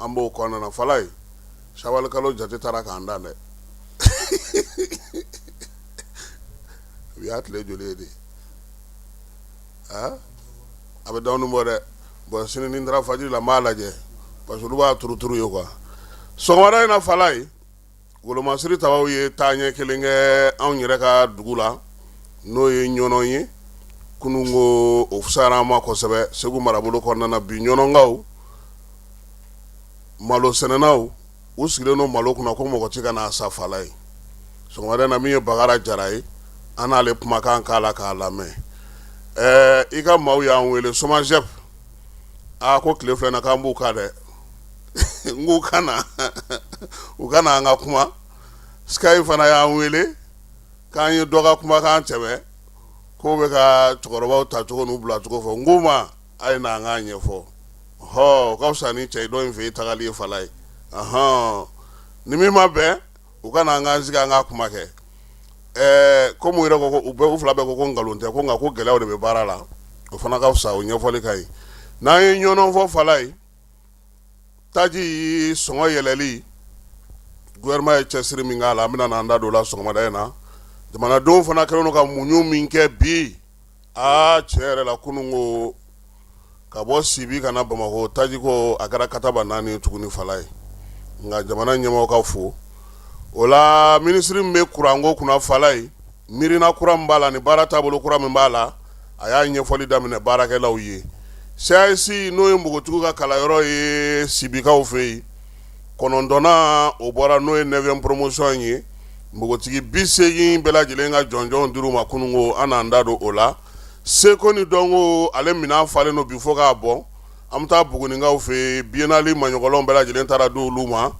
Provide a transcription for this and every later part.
An b'o kɔnɔna na Falaye, sawali kalo jate taara k'an dan dɛ. Bi y'a tile joli ye de? A bɛ dɔɔnin bɔ dɛ. Bon, sini ni n taara fajiri la, n b'a lajɛ parce que olu b'a turuturu ye quoi. Sɔgɔmada in na, Falaye, golomasiri tabaw ye taaɲɛ kelen kɛ anw yɛrɛ ka dugu la, n'o ye Ɲɔnɔ ye. Kununko o fisayara an ma kosɛbɛ Segu marabolo kɔnɔna na. Bi Ɲɔnɔkaw, malo sɛnɛnaw, u sigilen don malo kunna ko mɔgɔ tɛ ka n'a san. Falaye, sɔgɔmada in na, min ye Bagara Jara ye, an n'ale kumakan k'a la k'a lamɛn. Ɛɛ, i ka maaw y'an wele SOMAGEP. Aa, ko tile filɛ na k'an b'u kan dɛ. N k'u ka na, u ka na an ka kuma. Sky fana y'an wele k'an ye dɔ ka kumakan tɛmɛ k'o bɛ ka cɛkɔrɔbaw ta cogo n'u bila cogo fɔ. N k'u ma a ye na an k'a ɲɛfɔ. Hɔ, o ka fisa ni cɛ dɔ in fɛ i tagali ye, Falaye. Ɔhɔn, ni min ma bɛn, u ka na an k'an sigi an ka kuma kɛ. Ɛɛ, komi u yɛrɛ ko, u bɛɛ, u fila bɛɛ ko ko nkalon tɛ, ko nka ko gɛlɛyaw de bɛ baara la, o fana ka fisa, o ɲɛfɔli ka ɲi. N'an ye Ɲɔnɔ fɔ, Falaye, taji sɔngɔ yɛlɛli, gouvernement ye cɛsiri min k'a la, an bɛna n'an da don o la sɔgɔmada in na. Jamanadenw fana kɛlen don ka muɲu min kɛ bi, aa, tiɲɛ yɛrɛ la, kunun ko ka bɔ Sibi ka na Bamakɔ, taji ko a kɛra kataba naani tuguni, Falaye. Nka jamana ɲɛmɔgɔ ka fo o la. Minisiri min bɛ kuranko kunna, Falaye, miirina kura min b'a la ni baara taabolo kura min b'a la, a y'a ɲɛfɔli daminɛ baarakɛlaw ye. CAS, n'o ye npogotigiw ka kalanyɔrɔ ye Sibikaw fɛ yen, kɔnɔntɔnnan o bɔra, n'o ye neuvième promotion ye. Npogotigi 80 bɛɛ lajɛlen ka jɔnjɔn dir'u ma kununko, an n'an da don o la. Seko ni dɔnko, ale minɛn falen don bi fo k'a bɔn. An bɛ taa Bugunikaw fɛ yen, biennale maɲɔgɔnlɔn bɛɛ lajɛlen taara di olu ma.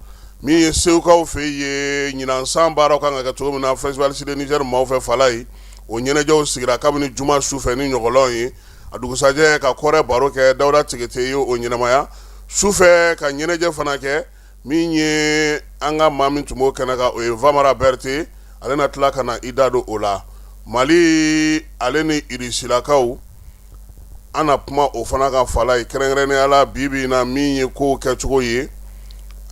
Min ye Segukaw fɛ yen, ɲinan san baaraw kan ka kɛ cogo min na Festival Cité Niger maaw fɛ, Falaye, o ɲɛnajɛw sigira kabini juma su fɛ ni ɲɔgɔlɔn ye. A dugusajɛ ka kɔrɛ baro kɛ, Dawuda Tigete ye o ɲɛnamaya. Su fɛ ka ɲɛnajɛ fana kɛ. Min ye an ka maa min tun b'o kɛnɛ kan, o ye Vamara Berete. Ale na tila ka na i da don o la. Mali ale ni Irisilakaw, an na kuma o fana kan, Falaye, kɛrɛnkɛrɛnnenya la bi bi in na, min ye kow kɛcogo ye,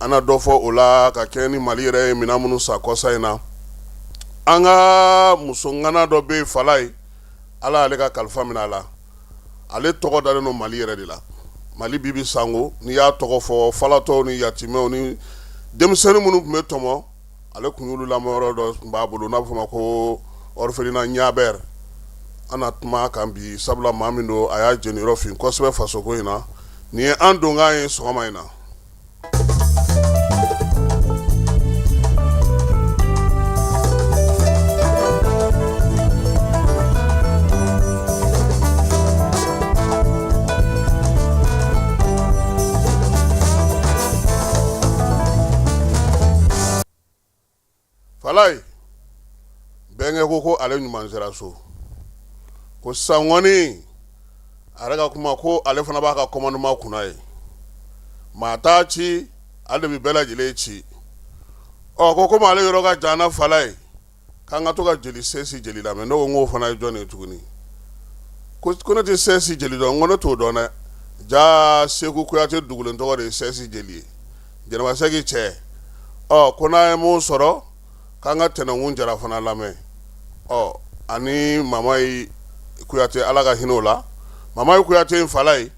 an na dɔ fɔ o la ka kɛɲɛ ni Mali yɛrɛ ye minɛn minnu san kɔsa in na. An ka musoŋana dɔ bɛ yen, Falaye, Ala y'ale ka kalifa minɛ a la. Ale tɔgɔ dalen don Mali yɛrɛ de la, Mali Bibi Sango. N'i y'a tɔgɔ fɔ, falatɔw ni yatimɛw ni denmisɛnnin minnu tun bɛ tɔmɔ, ale tun y'olu lamɔyɔrɔ dɔ tun b'a bolo n'a bɛ fɔ o ma ko orphelinat Ɲabɛr. An na kuma kan bi, sabula maa min don, a y'a jeniyɔrɔ fin kosɛbɛ fasoko in na. Nin ye an donkan ye sɔgɔma in na. Falaye, bɛnkɛ ko ko ale ɲuman sera so, ko sisan kɔni, a yɛrɛ ka kuma, ko ale fana b'a ka commandement kunna ye, maa t'a ci, ale de bɛ bɛɛ lajɛlen ci. Ɔ, ko komi ale yɔrɔ ka jan na, Falaye, k'an ka to ka jeli Sɛsi Jeli lamɛn. Ne ko n k'o fana ye jɔn ye tuguni? Ko ne tɛ Sɛsi Jeli dɔn. N ko ne t'o dɔn dɛ. Ja Seku Kuyate dugulen tɔgɔ de ye Sɛsi Jeli ye, Jɛnɛba Sɛki cɛ. Ɔ, ko n'an ye mun sɔrɔ, k'an ka Tɛnɛnkun Jara fana lamɛn. Ɔ, ani Mamayi Kuyate, Ala ka hinɛ o la. Mamayi Kuyate in, Falaye,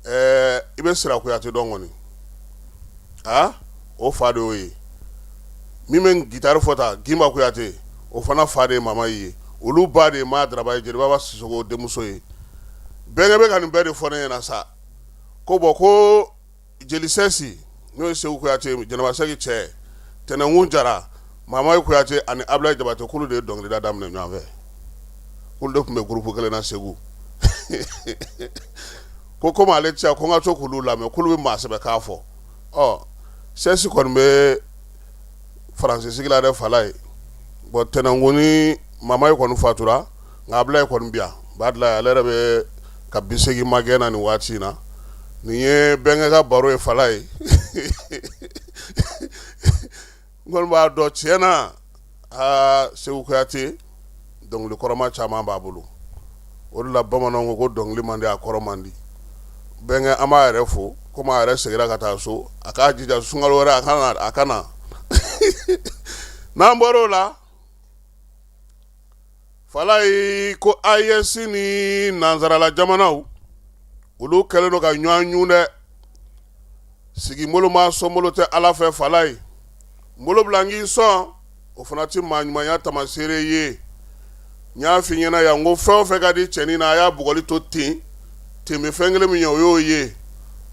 ɛɛ, i bɛ Sira Kuyate dɔn kɔni? A o fa de y'o ye. Min bɛ gitari fɔ ta, Gimba Kuyate, o fana fa de ye Mamayi ye. Olu ba de ye Maa Daraba ye, Jeliba Sisoko denmuso ye. Bɛnkɛ bɛ ka nin bɛɛ de fɔ ne ɲɛna sa, ko bɔn, ko jeli Sɛsi, n'o ye Seku Kuyate, Jɛnɛba Sɛki cɛ, Tɛnɛnkun Jara, Mamayi Kuyate ani Abulayi Jabate, k'olu de ye dɔnkilida daminɛ ɲɔgɔn fɛ, k'olu de tun bɛ groupe kelen na Segu. Ko komi ale tɛ, ko n ka to k'olu lamɛn, k'olu bɛ maa sɛbɛ k'a fɔ. Ɔ, Sɛsi kɔni bɛ Faransi sigi la dɛ, Falaye. Bɔn, Tɛnɛnkun ni Mamayi kɔni fatura, nka Abulayi kɔni bi yan Badila, ale yɛrɛ bɛ ka 80 magɛn na nin waati in na. Nin ye bɛnkɛ ka baro ye, Falaye. N kɔni b'a dɔn tiɲɛ na, aa, Seku Kuyate dɔnkili kɔrɔma caman b'a bolo. O de la bamananw ko ko dɔnkili man di, a kɔrɔ man di. Bɛnkɛ an b'a yɛrɛ fo komi a yɛrɛ seginna ka taa so, a k'a jija sunkalo wɛrɛ a ka na. N'an bɔra o la, Falayi, ko AES ni nansarala jamanaw, olu kɛlen don ka ɲɔgɔn ɲun dɛ. Sigi bolo ma sɔn bolo tɛ Ala fɛ. Falayi, n bolo bila n k'i sɔn, o fana tɛ maa ɲumanya tamaseere ye. N y'a f'i ɲɛna yan ko fɛn o fɛn ka di cɛnin na, a y'a bugɔli to ten ten, bɛ fɛn kelen min ye, o y'o ye.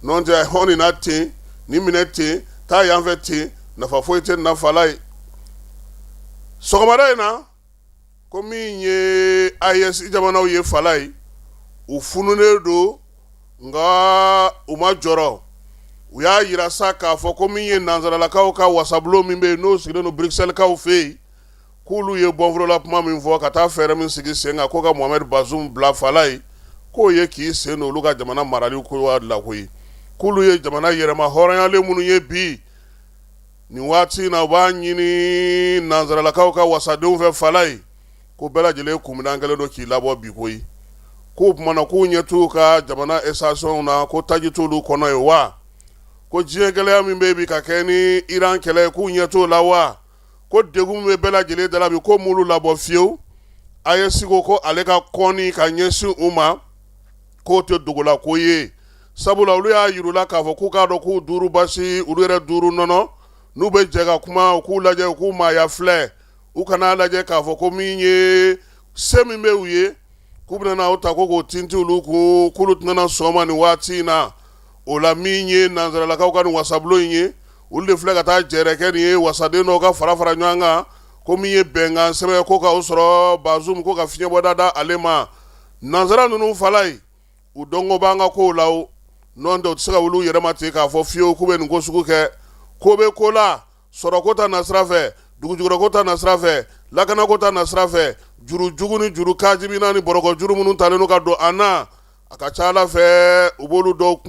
N'o tɛ, hɔn nin na ten, nin minɛ ten, taa yan fɛ ten, nafa foyi tɛ na. Falayi, sɔgɔmada in na, ko min ye AES jamanaw ye, Falayi, u fununen don, nka u ma jɔrɔ. U y'a yira sa k'a fɔ ko min ye nansaralakaw ka wasabulon min bɛ yen, n'o sigilen don Bruxelles-kaw fɛ yen, k'olu ye bɔnforola kuma min fɔ ka taa fɛɛrɛ min sigi sen kan ko ka Mohamed Bazoum bila, Falayi, k'o ye k'i sen don olu ka jamana marali ko la koyi. K'olu ye jamana yɛrɛma hɔrɔnyalen minnu ye bi nin waati in na, u b'a ɲini nansaralakaw ka wasadenw fɛ, Falayi, ko bɛɛ lajɛlen kunbilan kɛlen don k'i labɔ bi koyi. K'o tuma na, k'u ɲɛ t'u ka jamana station na, ko taji t'olu kɔnɔ ye wa? Ko diɲɛ gɛlɛya min bɛ bi ka kɛ ni Iran kɛlɛ ye, k'u ɲɛ t'o la wa? Ko degun min bɛ bɛɛ lajɛlen da la bi, ko m'olu labɔ fiyewu. AES ko ale ka kɔni ka ɲɛsin u ma, k'o tɛ dogola ko ye, sabula olu y'a yir'u la k'a fɔ k'u k'a dɔn k'u duuru basi, olu yɛrɛ duuru nɔnɔ. N'u bɛ jɛ ka kuma, u k'u lajɛ, u k'u maaya filɛ, u kan'a lajɛ k'a fɔ ko min ye se min bɛ u ye, k'u bɛna na o ta ko k'o tintin olu kun, k'olu tɛna sɔn ma nin waati in na. O la, min ye nansaralakaw ka nin wasabulon in ye, olu de filɛ ka taa jɛrɛ kɛ nin ye, wasaden dɔw ka fara fara ɲɔgɔn kan, ko min ye bɛnkan sɛbɛn ko ka o sɔrɔ Bazoum, ko ka fiɲɛbɔda da ale ma. Nansara ninnu, Falayi, u dɔnko b'an ka kow la o. N'o tɛ, u tɛ se ka wuli u yɛrɛ ma ten k'a fɔ fiyewu k'u bɛ nin ko sugu kɛ. Ko bɛ ko la, sɔrɔko ta nasira fɛ, dugujukɔrɔko ta nasira fɛ, lakanako ta nasira fɛ, juru jugu ni juru kajibina ni bɔrɔkɔ juru minnu talen don ka don an na, a ka ca Ala fɛ, u b'olu dɔw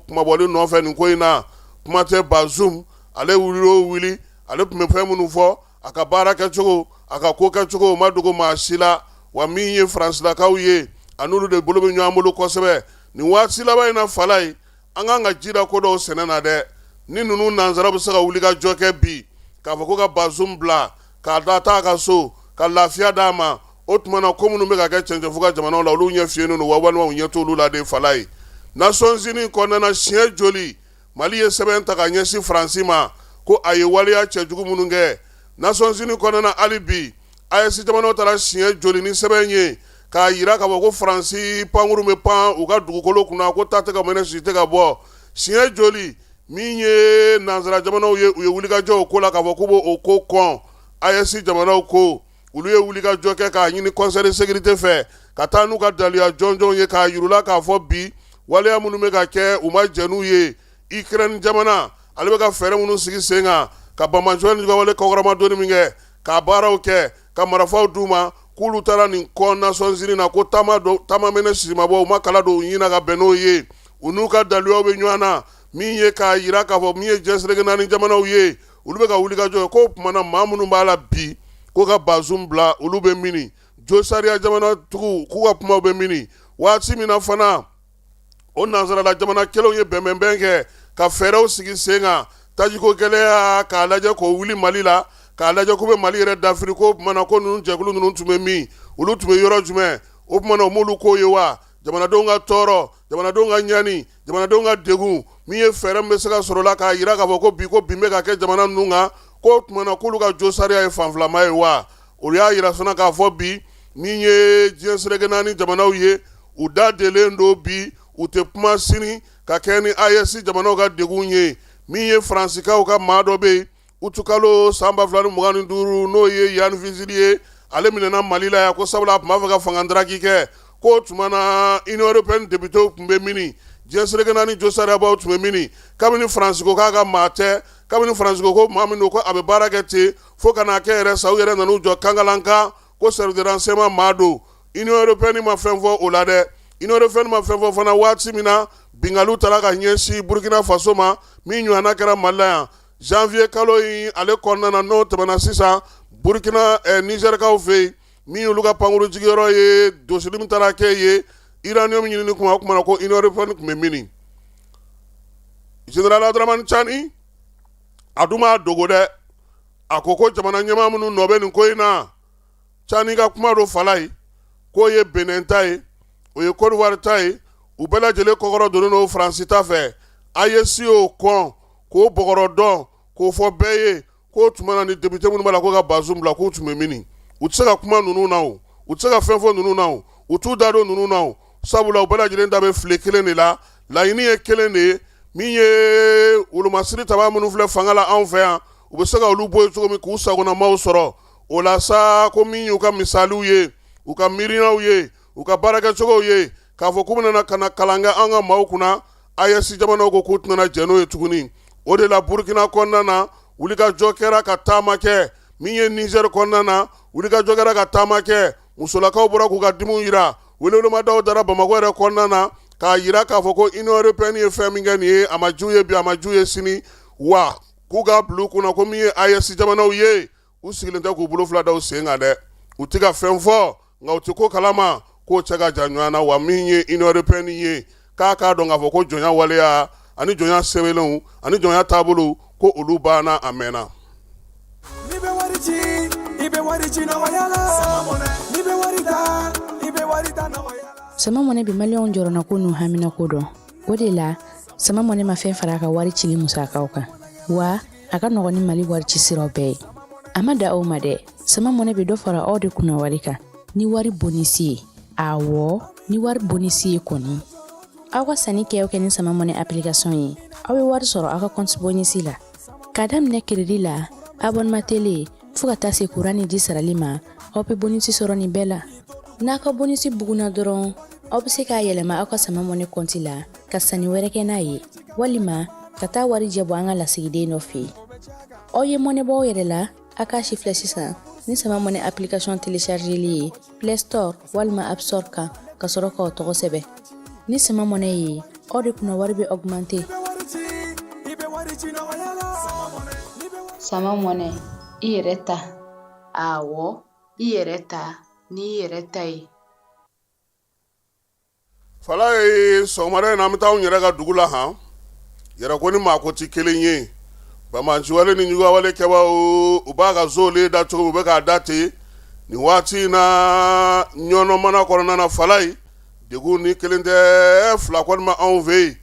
kumabɔli nɔfɛ nin ko in na. Kuma tɛ Bazoum, ale wuli o wuli, ale tun bɛ fɛn minnu fɔ, a ka baara kɛcogo, a ka ko kɛcogo, o ma dogo maa si la. Wa min ye Faransilakaw ye, a n'olu de bolo bɛ ɲɔgɔn bolo kosɛbɛ nin waati laban in na. Falayi, an kan ka ji da ko dɔw sɛnɛ na dɛ. Ni ninnu nansara bɛ se ka wuli ka jɔ kɛ bi k'a fɔ ko ka Bazoum bila k'a da taa a ka so ka lafiya d'a ma, o tuma na, ko minnu bɛ ka kɛ cɛncɛnfuga jamanaw la, olu ɲɛ fiyennen don wa, walima u ɲɛ t'olu la de. Falayi, Nations Unies kɔnɔna na, siɲɛ joli Mali ye sɛbɛn ta ka ɲɛsin Faransi ma ko a ye waleya cɛjugu minnu kɛ Nations Unies kɔnɔna na? Hali bi, AES jamanaw taara siɲɛ joli ni sɛbɛn ye k'a yira k'a fɔ ko Faransi pankuru bɛ pan u ka dugukolo kunna, ko ta tɛ ka mɛnɛ, si tɛ ka bɔ? Siɲɛ joli min ye nansara jamanaw ye, u ye wulikajɔ o ko la k'a fɔ k'u b'o ko kɔn? AES jamanaw ko olu ye wulikajɔ kɛ k'a ɲini Conseil de sécurité fɛ ka taa n'u ka daluya jɔnjɔnw ye k'a yir'u la k'a fɔ bi waleya minnu bɛ ka kɛ, u ma jɛn n'u ye. Ukraine jamana, ale bɛ ka fɛɛrɛ minnu sigi sen kan ka banbaanciwale ni wale kɔkɔrɔmadonni min kɛ, k'a baaraw kɛ ka marifaw d'u ma, k'olu taara nin kɔn Nations Unies na, ko taama mɛnɛ si ma bɔ, u ma kala don u ɲin na ka bɛn n'o ye. U n'u ka daluyaw bɛ ɲɔgɔn na, min ye k'a yira k'a fɔ min ye diɲɛ seleke naani jamanaw ye, olu bɛ ka wulikajɔ kɛ. K'o tuma na, maa minnu b'a la bi ko ka Bazoum bila, olu bɛ mini? Jo sariya jamanatigiw k'u ka kumaw bɛ mini? Waati min na fana, o nansarala jamana kelenw ye bɛnbɛnbɛn kɛ ka fɛɛrɛw sigi sen kan, tajiko gɛlɛya k'a lajɛ k'o wuli Mali la, k'a lajɛ k'u bɛ Mali yɛrɛ dafiri, k'o tuma na, ko ninnu jɛkulu ninnu tun bɛ min? Olu tun bɛ yɔrɔ jumɛn? O tuma na, u m'olu ko ye wa? Jamanadenw ka tɔɔrɔ, jamanadenw ka ɲani, jamanadenw ka degun, min ye fɛɛrɛ min bɛ se ka sɔrɔ la k'a yira k'a fɔ ko bi ko bin bɛ ka kɛ jamana ninnu kan, k'o tuma na, k'olu ka jo sariya ye fanfilama ye wa? Olu y'a yira fana k'a fɔ bi, min ye diɲɛ seleke naani jamanaw ye, u da delen don bi, u tɛ kuma sini ka kɛ ni AES jamanaw ka degun ye. Min ye Faransikaw ka maa dɔ bɛ yen, utukalo san 2025, n'o ye Yann Vezilier ye, ale minɛna Mali la yan ko sabula a tun b'a fɛ ka fanga daraki kɛ. K'o tuma na, Union européenne députéw tun bɛ mini? Diɲɛ seleke naani jo sariyabaw tun bɛ mini? Kabini Faransi ko k'a ka maa tɛ, kabini Faransi ko maa min don, ko a bɛ baara kɛ ten, fo ka n'a kɛ yɛrɛ sa, u yɛrɛ nan'u jɔ kankalankan ko service de renseignement maa don, Union européenne ma fɛn fɔ o la dɛ. Union européenne ma fɛn fɔ fana waati min na binkaliw taara ka ɲɛsin Burkina Faso ma, min ɲɔgɔnna kɛra Mali la yan janvier kalo in ale kɔnɔna na, n'o tɛmɛna sisan Burkina Nizɛrikaw fɛ yen, min y'olu ka pankuru jigiyɔrɔ ye, dosili min taara kɛ ye uranium ɲinini kuma, o kuma na, ko Union européenne tun bɛ mini? Général Abdramani Cani a dun m'a dogo dɛ, a ko ko jamana ɲɛmaa minnu nɔ bɛ nin ko in na, Cani ka kuma don Falayi, k'o ye Benin ta ye, o ye Côte d'Ivoire ta ye, u bɛɛ lajɛlen kɔkɔrɔ donnen don Faransi ta fɛ. AES y'o kɔn k'o bɔgɔrɔ dɔn k'o fɔ bɛɛ ye k'o tuma na ni député minnu b'a la ko ka Bazoum bila, k'u tun bɛ min? U tɛ se ka kuma ninnu na, o u tɛ se ka fɛn fɔ ninnu na, o u t'u da don ninnu na, o sabula u bɛɛ lajɛlen da bɛ file kelen de la, laɲini ye kelen de ye. Min ye wolomasiri tabaa minnu filɛ fanga la anw fɛ yan, u bɛ se ka olu bɔ yen cogo min k'u sagonamaw sɔrɔ. O la sa, ko min y'u ka misaliw ye, u ka miirinaw ye, u ka baarakɛcogow ye, k'a fɔ k'u bɛna ka na kalan kɛ an ka maaw kunna, AES jamanaw ko k'u tɛna jɛn n'o ye tuguni. O de la Burukina kɔnɔna na, wulikajɔ kɛra ka taama kɛ. Min ye Nizɛri kɔnɔna na, wulikajɔ kɛra ka taama kɛ. Musolakaw bɔra k'u ka dimiw jira, welewelemadaw dara Bamakɔ yɛrɛ kɔnɔna na k'a jira k'a fɔ ko Union européenne ye fɛn min kɛ nin ye, a ma diya u ye bi, a ma diya u ye sini, wa k'u k'a bila u kunna ko min ye AES jamanaw ye, u sigilen tɛ k'u bolo fila da u sen kan dɛ, u tɛ ka fɛn fɔ, nka u tɛ ko kalama k'o cɛ ka jan ɲɔgɔn na. Wa min ye Union européenne ye, k'a k'a dɔn k'a fɔ ko jɔnya waleya ani jɔnya sɛbɛnlenw ani jɔnya taabolo, ko olu banna a mɛnna. N'i bɛ wari ci, i bɛ wari ci nɔgɔya la. N'i bɛ wari ta, i bɛ wari ta nɔgɔya la. Sama Money bɛ maliyɛnw jɔrɔnako n'u haminako dɔn. O de la, Sama Money ma fɛn fara a ka wari cili musakaw kan, wa a ka nɔgɔn ni Mali wari ci siraw bɛɛ ye. A ma da aw ma dɛ, Sama Money bɛ dɔ fara aw de kunna wari kan ni wari bonisi ye. Awɔ, ni wari bonisi ye kɔni, aw ka sanni kɛ o kɛ ni Sama Money application ye, aw bɛ wari sɔrɔ aw ka compte bonisi la. K'a daminɛ crédit la, abonnement télé, fo ka taa se kuran ni ji sarali ma, aw bɛ bonisi sɔrɔ nin bɛɛ la. N'a ka bonisi bugunna dɔrɔn, aw bɛ se k'a yɛlɛma aw ka Sama Money compte la ka sanni wɛrɛ kɛ n'a ye, walima ka taa wari jɛ bɔ an ka lasigiden dɔ fɛ yen. Aw ye mɔnɛ bɔ aw yɛrɛ la, a k'a si filɛ sisan ni Sama Money application téléchargeli ye Play Store walima App Store kan, ka sɔrɔ k'aw tɔgɔ sɛbɛn. Ni Sama Money ye, aw de kunna wari bɛ augmenter. Sama Money, i yɛrɛ ta. Awɔ, i yɛrɛ ta n'i yɛrɛ ta ye. Falaye, sɔgɔmada in na, an bɛ taa anw yɛrɛ ka dugu la han. Yɛrɛ ko ni maa ko tɛ kelen ye. Banbaanciwale ni juguwale kɛbaaw, u b'a ka zolen da cogo min, u bɛ k'a da ten nin waati in na Ɲɔnɔ mara kɔnɔna na. Falaye, degun ni kelen tɛ, fila kɔni ma anw fɛ yen.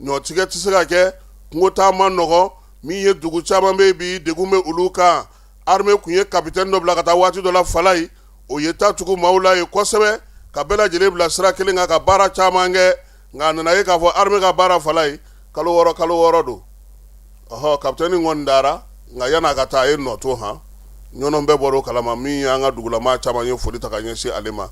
Ɲɔtigɛ tɛ se ka kɛ, kungo taa man nɔgɔ. Min ye dugu caman bɛ yen bi, degun bɛ olu kan. Armée tun ye capitaine dɔ bila ka taa waati dɔ la Falaye, o ye taa tugu maaw la ye kosɛbɛ, ka bɛɛ lajɛlen bila sira kelen kan, ka baara caman kɛ. Nka a nana ye k'a fɔ armée ka baara, Falaye, kalo 6 kalo 6 don. Ɔhɔ, capitaine kɔni taara, nka yan'a ka taa, a ye nɔ to han. Ɲɔnɔ bɛɛ bɔra o kalama. Min y'an ka dugulamaa caman ye foli ta ka ɲɛsin ale ma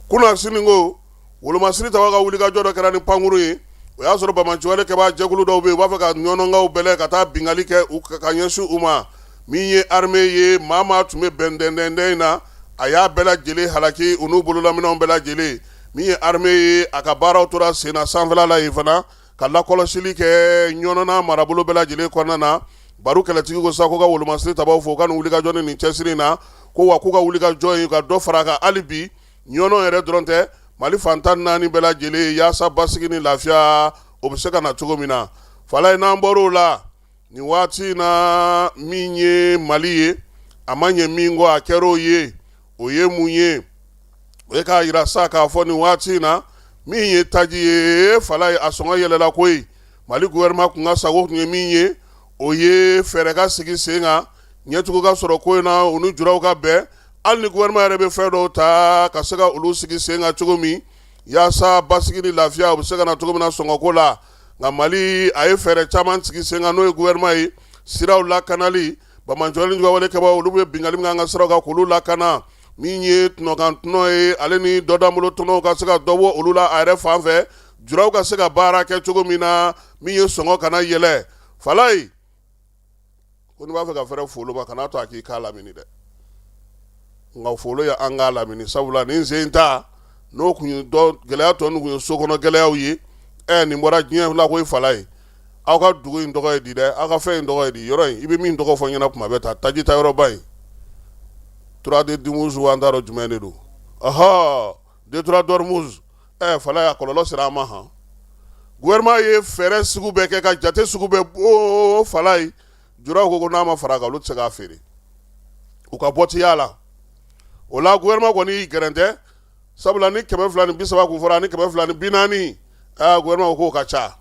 kunasini ko wolomasiri tabaw ka wulikajɔ dɔ kɛra ni pankuru ye. O y'a sɔrɔ banbaanciwale kɛbaa jɛkulu dɔw bɛ yen, u b'a fɛ ka ɲɔnɔkaw bɛlɛn ka taa binkanni kɛ u ka ɲɛsin u ma. Min ye armée ye, maa maa tun bɛ bɛndɛndɛndɛn in na, a y'a bɛɛ lajɛlen halaki, u n'u bololaminɛnw bɛɛ lajɛlen. Min ye armée ye, a ka baaraw tora sen na sanfɛla la yen fana, ka lakɔlɔsili kɛ Ɲɔnɔ n'a marabolo bɛɛ lajɛlen kɔnɔna na. Baru kɛlɛtigi ko sa ko ka wolomasiri tabaw fo u ka nin wulikajɔ ni nin cɛsiri in na, ko wa k'u ka wulikajɔ in ka dɔ fara a kan hali bi, Ɲɔnɔ yɛrɛ dɔrɔn tɛ, Mali fan 14 bɛɛ lajɛlen, yaasa basigi ni lafiya o bɛ se ka na cogo min na. Falaye, n'an bɔr'o la nin waati in na, min ye Mali ye, a ma ɲɛ min kɔ, a kɛra o ye. O ye mun ye? O ye k'a jira sa k'a fɔ nin waati in na, min ye taji ye, Falaye, a sɔngɔ yɛlɛla koyi. Mali gouvernement kun ka sago tun ye min ye, o ye fɛɛrɛ ka sigi sen kan, ɲɛcogo ka sɔrɔ ko in na, u ni juraw ka bɛn, hali ni gouvernement yɛrɛ bɛ fɛn dɔw ta ka se ka olu sigi sen kan cogo min, yaasa basigi ni lafiya o bɛ se ka na cogo min na sɔngɔko la. Nka Mali a ye fɛɛrɛ caman sigi sen kan, n'o ye gouvernement ye, siraw lakanali, banbaanciwale ni juguwale kɛbaaw, olu bɛ binkanni min kɛ an ka siraw kan, k'olu lakana. Min ye tɔnɔkan tɔnɔ ye, ale ni dɔdanbolo tɔnɔw ka se ka dɔ bɔ olu la a yɛrɛ fan fɛ, juraw ka se ka baara kɛ cogo min na, min ye sɔngɔ kana yɛlɛ. Falaye, ko n'i b'a fɛ ka fɛrɛ folo ma, kana to a k'i k'a lamini dɛ. Nka folo ye an k'a lamini, sabula nin sen ta n'o kun ye dɔ gɛlɛya tɔ ninnu kun ye sokɔnɔ gɛlɛyaw ye. Nin bɔra diɲɛ la koyi. Falaye, aw ka dugu in tɔgɔ ye di dɛ? Aw ka fɛn in tɔgɔ ye di? Yɔrɔ in, i bɛ min tɔgɔ fɔ n ɲɛna kuma bɛɛ, ta taji ta yɔrɔba in, détroit d'Ormuz, an t'a dɔn jumɛn de don. Ɔhɔ, détroit d'Ormuz. Falaye, a kɔlɔlɔ sera an ma han. Gouvernement ye fɛɛrɛ sugu bɛɛ kɛ ka jate sugu bɛɛ bɔ Falaye. Juraw ko n'a ma fara a kan, olu tɛ se k'a feere, u ka bɔ ti y'a la. O la gouvernement kɔni y'i gɛrɛntɛ, sabula ni 230 kun fɔra ani 240, aa, gouvernement ko k'o ka ca,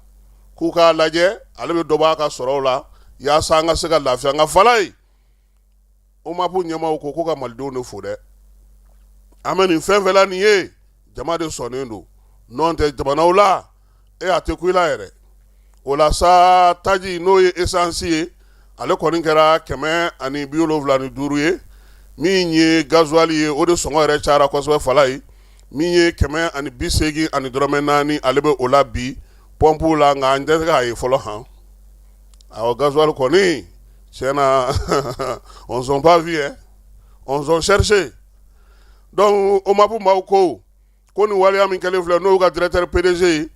k'u k'a lajɛ, ale bɛ dɔ bɔ a ka sɔrɔw la yaasa an ka se ka lafiya. Nka Falaye, OMAP ɲɛmaaw ko ka malidenw de fo dɛ. An bɛ nin fɛn fɛn la nin ye, jama de sɔnnen don, n'o tɛ jamanaw la e a tɛ ku i la yɛrɛ. O la sa, taji n'o ye esansi ye, ale kɔni kɛra 175 ye. Min ye gazuwali ye, o de sɔngɔ yɛrɛ cayara kosɛbɛ Falaye, min ye 180 dɔrɔmɛ 4, ale bɛ o la bi pɔnpuw la. Nka an tɛ se k'a ye fɔlɔ han. Awɔ, gasoil kɔni, tiɲɛ na, on sont pas vu hein, on sont cherché. Donc OMAP maaw ko nin waleya min kɛlen filɛ, n'o y'u ka directeur PDG ye,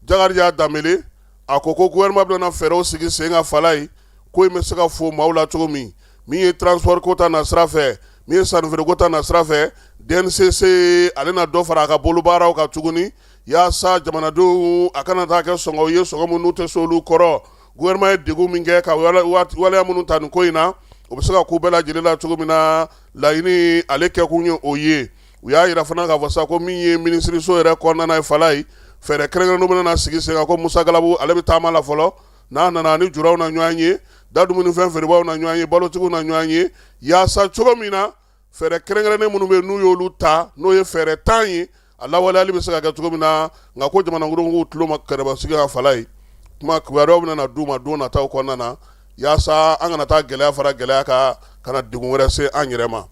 Jakarija Danbele, a ko gouvernement bɛna fɛɛrɛw sigi sen kan Falaye, ko in bɛ se ka fo maaw la cogo min. Min ye transport ko ta na sira fɛ, min ye sannifeere ko ta na sira fɛ, DNCC ale na dɔ fara a ka bolobaaraw kan tuguni, yaasa jamanadenw a kana taa kɛ sɔngɔw ye, sɔngɔ minnu tɛ se olu kɔrɔ. Gouvernement ye degun min kɛ ka waleya minnu ta nin ko in na, o bɛ se ka ko bɛɛ lajɛlen la cogo min na, laɲini ale kɛkun ye o ye. U y'a yira fana k'a fɔ sa ko min ye minisiriso yɛrɛ kɔnɔna ye Falaye, fɛɛrɛ kɛrɛnkɛrɛnnenw bɛna na sigi sen kan, ko Musa Galabu ale bɛ taama la fɔlɔ, n'a nana ni juraw na ɲɔgɔn ye, da dumunifɛn feerebaaw na ɲɔgɔn ye, balotigiw na ɲɔgɔn ye, yaasa cogo min na fɛɛrɛ kɛrɛnkɛrɛnnen minnu bɛ yen n'u y'olu ta, n'o ye fɛɛrɛ 10 ye, a lawaleyali bɛ se ka kɛ cogo min na. Nka ko jamanadenw k'u tulo ma kɛrɛbasigi kan Falaye, kuma kibaruyaw bɛna na d'u ma don nataw kɔnɔna na, yaasa an kana taa gɛlɛya fara gɛlɛya kan, ka na degun wɛrɛ se an yɛrɛ ma.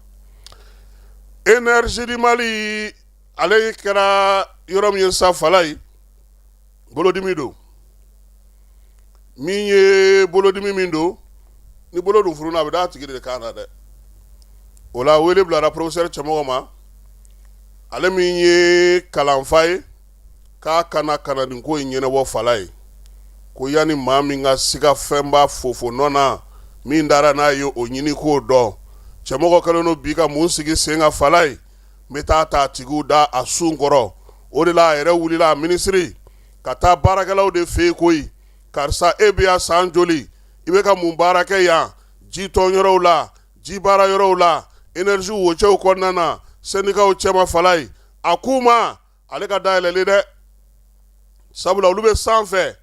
Énergie du Mali, ale kɛra yɔrɔ min ye sa Falaye, bolodimi don. Min ye bolodimi min don, ni bolo dun fununa, a bɛ d'a tigi de kan na dɛ. O la wele bilara professeur Cɛmɔgɔ ma, ale min ye kalanfa ye, k'a kana ka na nin ko in ɲɛnabɔ Falaye, ko yanni maa min ka siga fɛnba fofo nɔ na min dara n'a ye, o ɲini k'o dɔn. Cɛmɔgɔ kɛlen don bi ka mun sigi sen kan Falaye? N bɛ taa ta tigiw da a sun kɔrɔ. O de la a yɛrɛ wulila, a minisiri, ka taa baarakɛlaw de fɛ yen koyi. Karisa, e bɛ yan san joli? I bɛ ka mun baara kɛ yan? Ji tɔn yɔrɔw la, ji baara yɔrɔw la, énergie wocɛw kɔnɔna na, syndicatw cɛma Falaye, a k'u ma ale ka da yɛlɛlen dɛ, sabula olu bɛ sanfɛ,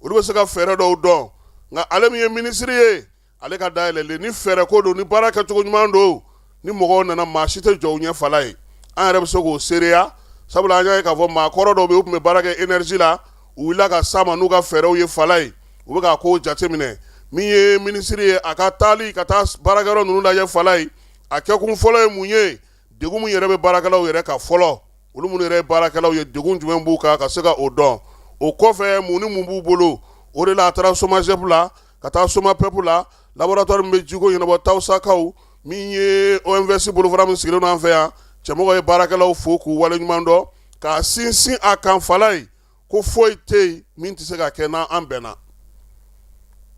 olu bɛ se ka fɛɛrɛ dɔw dɔn. Nka ale min ye minisiri ye, ale ka da yɛlɛlen, ni fɛɛrɛ ko don, ni baara kɛcogo ɲuman don, ni mɔgɔw nana, maa si tɛ jɔ u ɲɛ Falaye. An yɛrɛ bɛ se k'o seereya, sabula an y'a ye k'a fɔ maa kɔrɔ dɔw bɛ yen, u tun bɛ baara kɛ énergie la, u wulila ka s'a ma n'u ka fɛɛrɛw ye Falaye, u bɛ k'a ko jateminɛ. Min ye minisiri ye, a ka taali ka taa baarakɛyɔrɔ ninnu lajɛ Falaye, a kɛkun fɔlɔ ye mun ye? Degun min yɛrɛ bɛ baarakɛlaw yɛrɛ kan fɔlɔ, olu minnu yɛrɛ ye baarakɛlaw ye, degun jumɛn b'u kan, ka se ka o dɔn. O kɔfɛ, mun ni mun b'u bolo? O de la a taara SOMAGEP la, ka taa SOMAPEP la, laboratoire min bɛ jiko ɲɛnabɔ Tawusakaw, min ye OMVS bolofara min sigilen don an fɛ yan. Cɛmɔgɔ ye baarakɛlaw fo k'u waleɲuman dɔn, k'a sinsin a kan Falaye, ko foyi tɛ yen min tɛ se ka kɛ n'an bɛnna.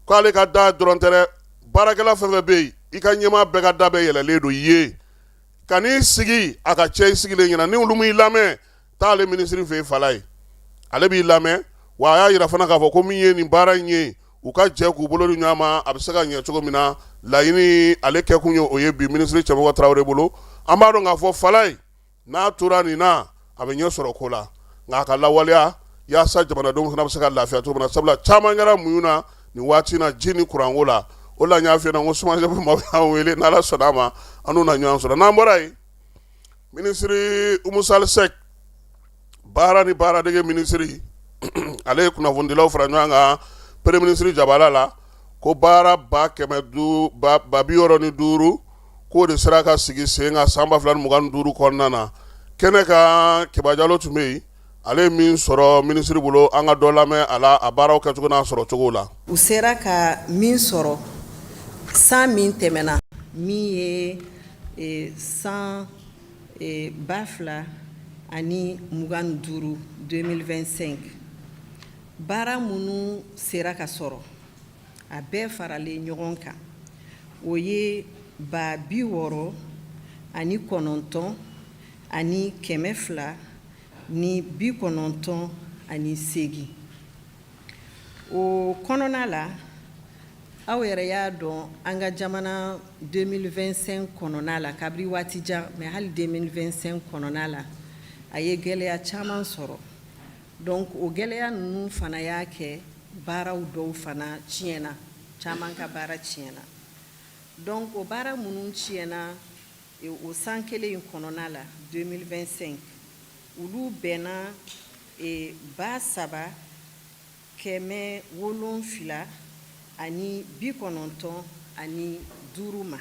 K'ale ka da dɔrɔn tɛ dɛ, baarakɛla fɛn fɛn bɛ yen, i ka ɲɛmaa bɛɛ ka da bɛɛ yɛlɛlen don i ye. Ka n'i sigi a ka cɛ i sigilen ɲɛna, ni olu m'i lamɛn, taa ale minisiri fɛ yen Falaye, ale b'i lamɛn. Wa a y'a yira fana k'a fɔ ko min ye nin baara in ye, u ka jɛ k'u bolo di ɲɔgɔn ma, a bɛ se ka ɲɛ cogo min na. Laɲini ale kɛkun ye o ye bi minisiri Cɛmɔgɔ Tarawele bolo. An b'a dɔn k'a fɔ Falaye, n'a tora nin na, a bɛ ɲɛ sɔrɔ ko la, nka a ka lawaleya yaasa jamanadenw fana bɛ se ka lafiya cogo min na, sabula caman kɛra muɲu na nin waati na ji ni kuranko la. O la n y'a f'i ɲɛna ko SOMAGEP maaw y'an wele, n'Ala sɔnna a ma, an n'u na ɲɔgɔn sɔrɔ. N'an bɔra yen, minisiri Umu Sali Sɛki, baara ni baaradege minisiri, ale ye kunnafonidilaw fara ɲɔgɔn kan premier minisiri jabala la, ko baara 165,000 k'o de sera ka sigi sen kan san 2025 kɔnɔna na. Kɛnɛ kan, Keba Jalo tun bɛ yen. Ale ye min sɔrɔ minisiri bolo, an ka dɔ lamɛn a la, a baaraw kɛcogo n'a sɔrɔ cogo la. U sera ka min sɔrɔ san min tɛmɛna, min ye san 2025, 2025, baara minnu sera ka sɔrɔ, a bɛɛ faralen ɲɔgɔn kan, o ye 69,298. O kɔnɔna la, aw yɛrɛ y'a dɔn, an ka jamana 2025 kɔnɔna la, kabiri waati jan, mais hali 2025 kɔnɔna la, a ye gɛlɛya caman sɔrɔ. Donc o gɛlɛya ninnu fana y'a kɛ baaraw dɔw fana tiɲɛna, caman ka baara tiɲɛna. Donc o baara minnu tiɲɛna o san kelen in kɔnɔna la 2025, olu bɛnna 3795 ma.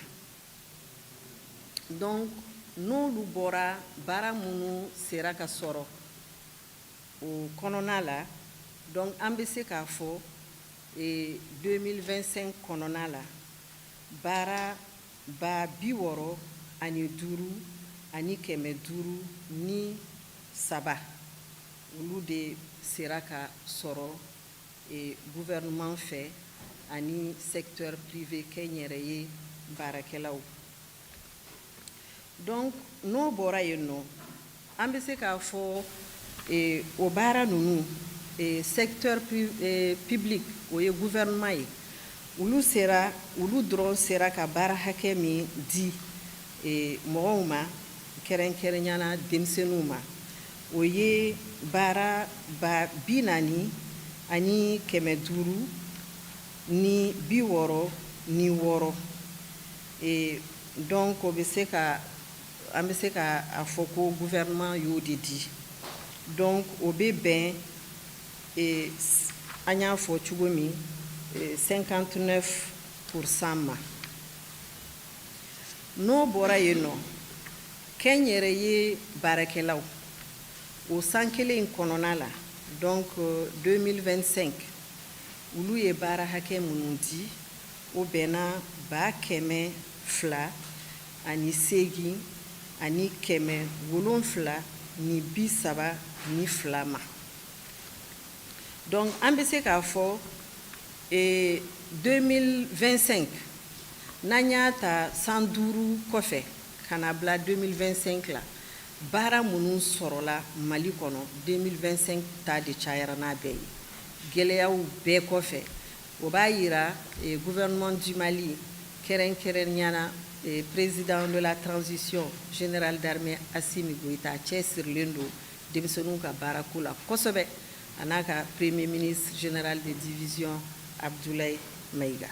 Donc n'olu bɔra, baara minnu sera ka sɔrɔ o kɔnɔna la, donc an bɛ se k'a fɔ 2025 kɔnɔna la, baara 65,503, olu de sera ka sɔrɔ gouvernement fɛ ani secteur privé, kɛnyɛrɛye baarakɛlaw. Donc n'o bɔra yen nɔ, an bɛ se k'a fɔ o baara ninnu, secteur public, o ye gouvernement ye, olu sera, olu dɔrɔn sera ka baara hakɛ min di mɔgɔw ma, kɛrɛnkɛrɛnya na denmisɛnninw ma, o ye baara 40,566. Donc o bɛ se ka, an bɛ se ka a fɔ ko gouvernement y'o de di. Donc o bɛ bɛn, an y'a fɔ cogo min, 59% ma. N'o bɔra yen nɔ, kɛnyɛrɛye baarakɛlaw, o san kelen in kɔnɔna la, donc 2025, olu ye baara hakɛ minnu di, o bɛnna 208,732 ma. Donc an bɛ se k'a fɔ 2025, n'an y'a ta san 5 kɔfɛ ka na bila 2025 la, baara minnu sɔrɔla Mali kɔnɔ, 2025 ta de cayara n'a bɛɛ ye, gɛlɛyaw bɛɛ kɔfɛ. O b'a yira gouvernement du Mali, kɛrɛnkɛrɛnnenya na président de la transition, général d'armée Assimi Goïta, cɛsirilen don denmisɛnninw ka baarako la kosɛbɛ, a n'a ka premier ministre, général de division Abdoulaye Maïga.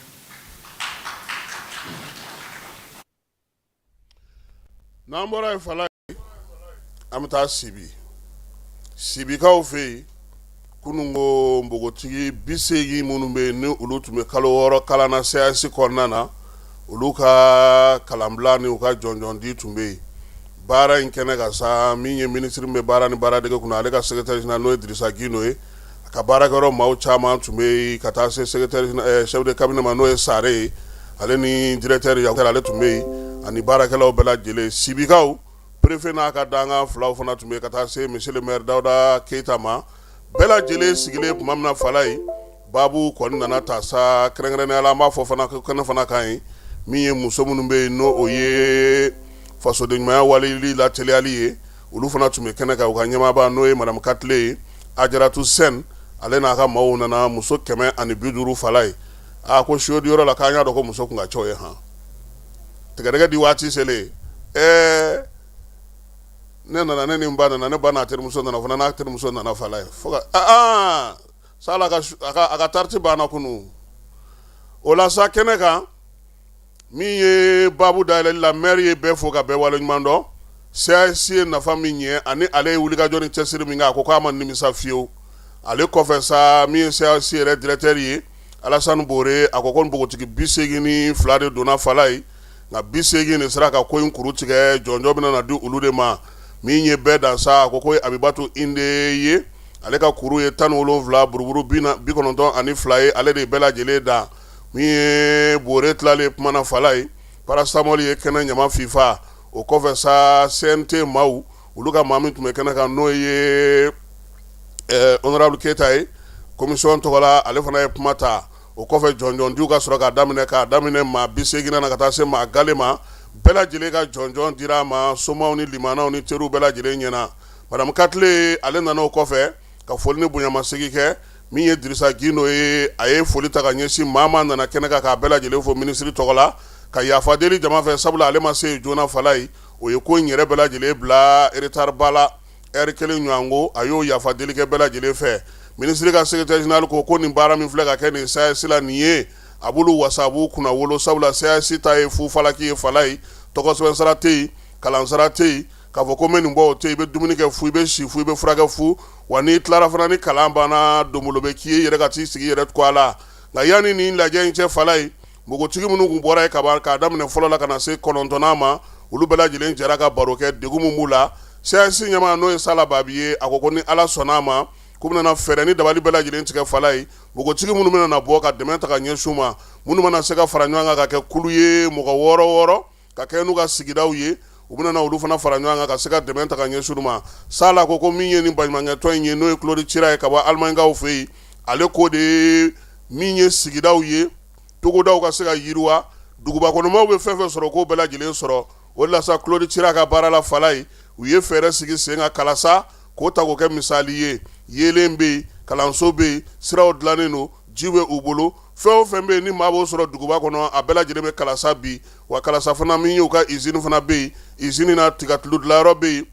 N'an bɔra yen fala, an bɛ taa Sibi, Sibikaw fɛ yen. Kunun ko npogotigi 80 minnu bɛ yen, ni olu tun bɛ kalo 6 kalan na CAS kɔnɔna na, olu ka kalanbila ni u ka jɔnjɔn di tun bɛ yen baara in kɛnɛ kan sa. Min ye minisiri min bɛ baara ni baaradege kunna, ale ka secrétaire général, n'o ye Dirisa Gindo ye, a ka baarakɛyɔrɔ maaw caman tun bɛ yen, ka taa se secrétaire chef de cabinet ma, n'o ye Sare ye, ale ni directeur ale tun bɛ yen, ani baarakɛlaw bɛɛ lajɛlen. Sibikaw préfet n'a ka dankan filaw fana tun bɛ yen, ka taa se monsieur le maire Dawuda Keyita ma. Bɛɛ lajɛlen sigilen tuma min na fala ye, baabu kɔni nana ta sa. Kɛrɛnkɛrɛnnenya la, an b'a fɔ fana kɛnɛ fana kan ye min ye, muso minnu bɛ yen, n'o o ye fasoden ɲumanya waleli lateliyali ye, olu fana tun bɛ kɛnɛ kan. U ka ɲɛmaaba, n'o ye madame Katile ye, Ajaratu Sɛn, ale n'a ka maaw nana, muso 150 fala ye. A ko siyodiyɔrɔ la, k'an y'a dɔn ko muso kun ka ca ye han. Tigɛdɛgɛ di waati selen, ɛɛ ne nana, ne ni n ba nana, ne ba n'a terimuso nana fana, n'a terimuso nana fala ye, fo ka aa sala a ka tariti banna kunun. O la sa, kɛnɛ kan, min ye baabu dayɛlɛli la, maire ye bɛɛ fo ka bɛɛ waleɲuman dɔn. CAS ye nafa min ɲɛ ani ale ye wulikajɔ ni cɛsiri min kɛ, a ko k'a ma nimisa fiyewu. Ale kɔfɛ sa, min ye CAS yɛrɛ directeur ye, Alasani Bore, a ko ko npogotigi 82 de donna fala ye, nka 80 de sera ka ko in kuru tigɛ. Jɔnjɔn bɛna na di olu de ma. Min ye bɛɛ dan sa, a ko ko Abibatu Inde ye, ale ka kuru ye 17 buruburu 92 ye, ale de ye bɛɛ lajɛlen dan. Min ye Bore tilalen kuma na fala ye, paracetamol ye kɛnɛ ɲama fifa. O kɔfɛ sa, CNT maaw, olu ka maa min tun bɛ kɛnɛ kan, n'o ye honorable Keyita ye commission tɔgɔ la, ale fana ye kuma ta. O kɔfɛ, jɔnjɔndiw ka sɔrɔ k'a daminɛ maa 80 na ka taa se maa gale ma. Bɛɛ lajɛlen ka jɔnjɔn dira a ma, somaw ni limanaw ni teriw bɛɛ lajɛlen ɲɛna. Madame Katile, ale nana o kɔfɛ ka foli ni bonyamasegin kɛ. Min ye Dirisa Gindo ye, a ye foli ta ka ɲɛsin maa maa nana kɛnɛ kan k'a bɛɛ lajɛlen fo minisiri tɔgɔ la, ka yafa deli jama fɛ, sabula ale ma se joona. Falayi, o ye ko in yɛrɛ bɛɛ lajɛlen bila retard ba la, ɛri kelen ɲɔgɔn ko. A y'o yafa deli kɛ bɛɛ lajɛlen fɛ. Minisiri ka secrétaire général ko ko nin baara min filɛ ka kɛ nin SAES la nin ye, a b'olu wasa, a b'u kunna wolo, sabula SAES ta ye fu falaki ye. Falayi, tɔgɔsɛbɛn sara tɛ yen, kalansara tɛ yen, k'a fɔ ko n bɛ nin bɔ, o tɛ yen. I bɛ dumuni kɛ fu, i bɛ si fu, i bɛ furakɛ fu. Wa n'i tilara fana, ni kalan banna, donbolo bɛ k'i ye, i yɛrɛ ka t'i sigi i yɛrɛ kɔ a la. Nka yanni nin lajɛ in cɛ, Falayi, npogotigi minnu tun bɔra yen kaban, k'a daminɛ fɔlɔ la ka na se kɔnɔntɔnnan ma, olu bɛɛ lajɛlen jɛra ka baro kɛ degun min b'u la. SAES ɲɛmaa, n'o ye Sala Babi ye, a ko ko ni Ala sɔnna a ma, k'u bɛna fɛɛrɛ ni dabali bɛɛ lajɛlen tigɛ. Falayi, npogotigi minnu bɛna bɔ ka dɛmɛ ta ka ɲɛsin u ma, minnu mana se ka fara ɲɔgɔn kan ka kɛ kulu ye, mɔgɔ wɔɔrɔ wɔɔrɔ, ka kɛ n'u ka sigidaw ye, u bɛna olu fana fara ɲɔgɔn kan ka se ka dɛmɛ ta ka ɲɛsin u ma. Sala ko ko min ye nin baɲumankɛtɔn in ye, n'o ye Claude Chira ye ka bɔ Alimaɲikaw fɛ yen, ale ko de min ye sigidaw ye, togodaw ka se ka yiriwa, duguba kɔnɔmaw bɛ fɛn fɛn sɔrɔ, k'o bɛɛ lajɛlen sɔrɔ. O de la sa, Claude Chira ka baara la, Falayi, u ye fɛɛrɛ sigi sen kan Kalasa, k'o ta k'o kɛ misali ye. Yeelen bɛ yen, kalanso bɛ yen, siraw dilannen don, ji bɛ u bolo, fɛn o fɛn bɛ yen ni maa b'o sɔrɔ duguba kɔnɔ, a bɛɛ lajɛlen bɛ Kalasa bi. Wa Kalasa fana, min y'u ka usine fana bɛ yen, usine na tigatulu dilanyɔrɔ bɛ yen,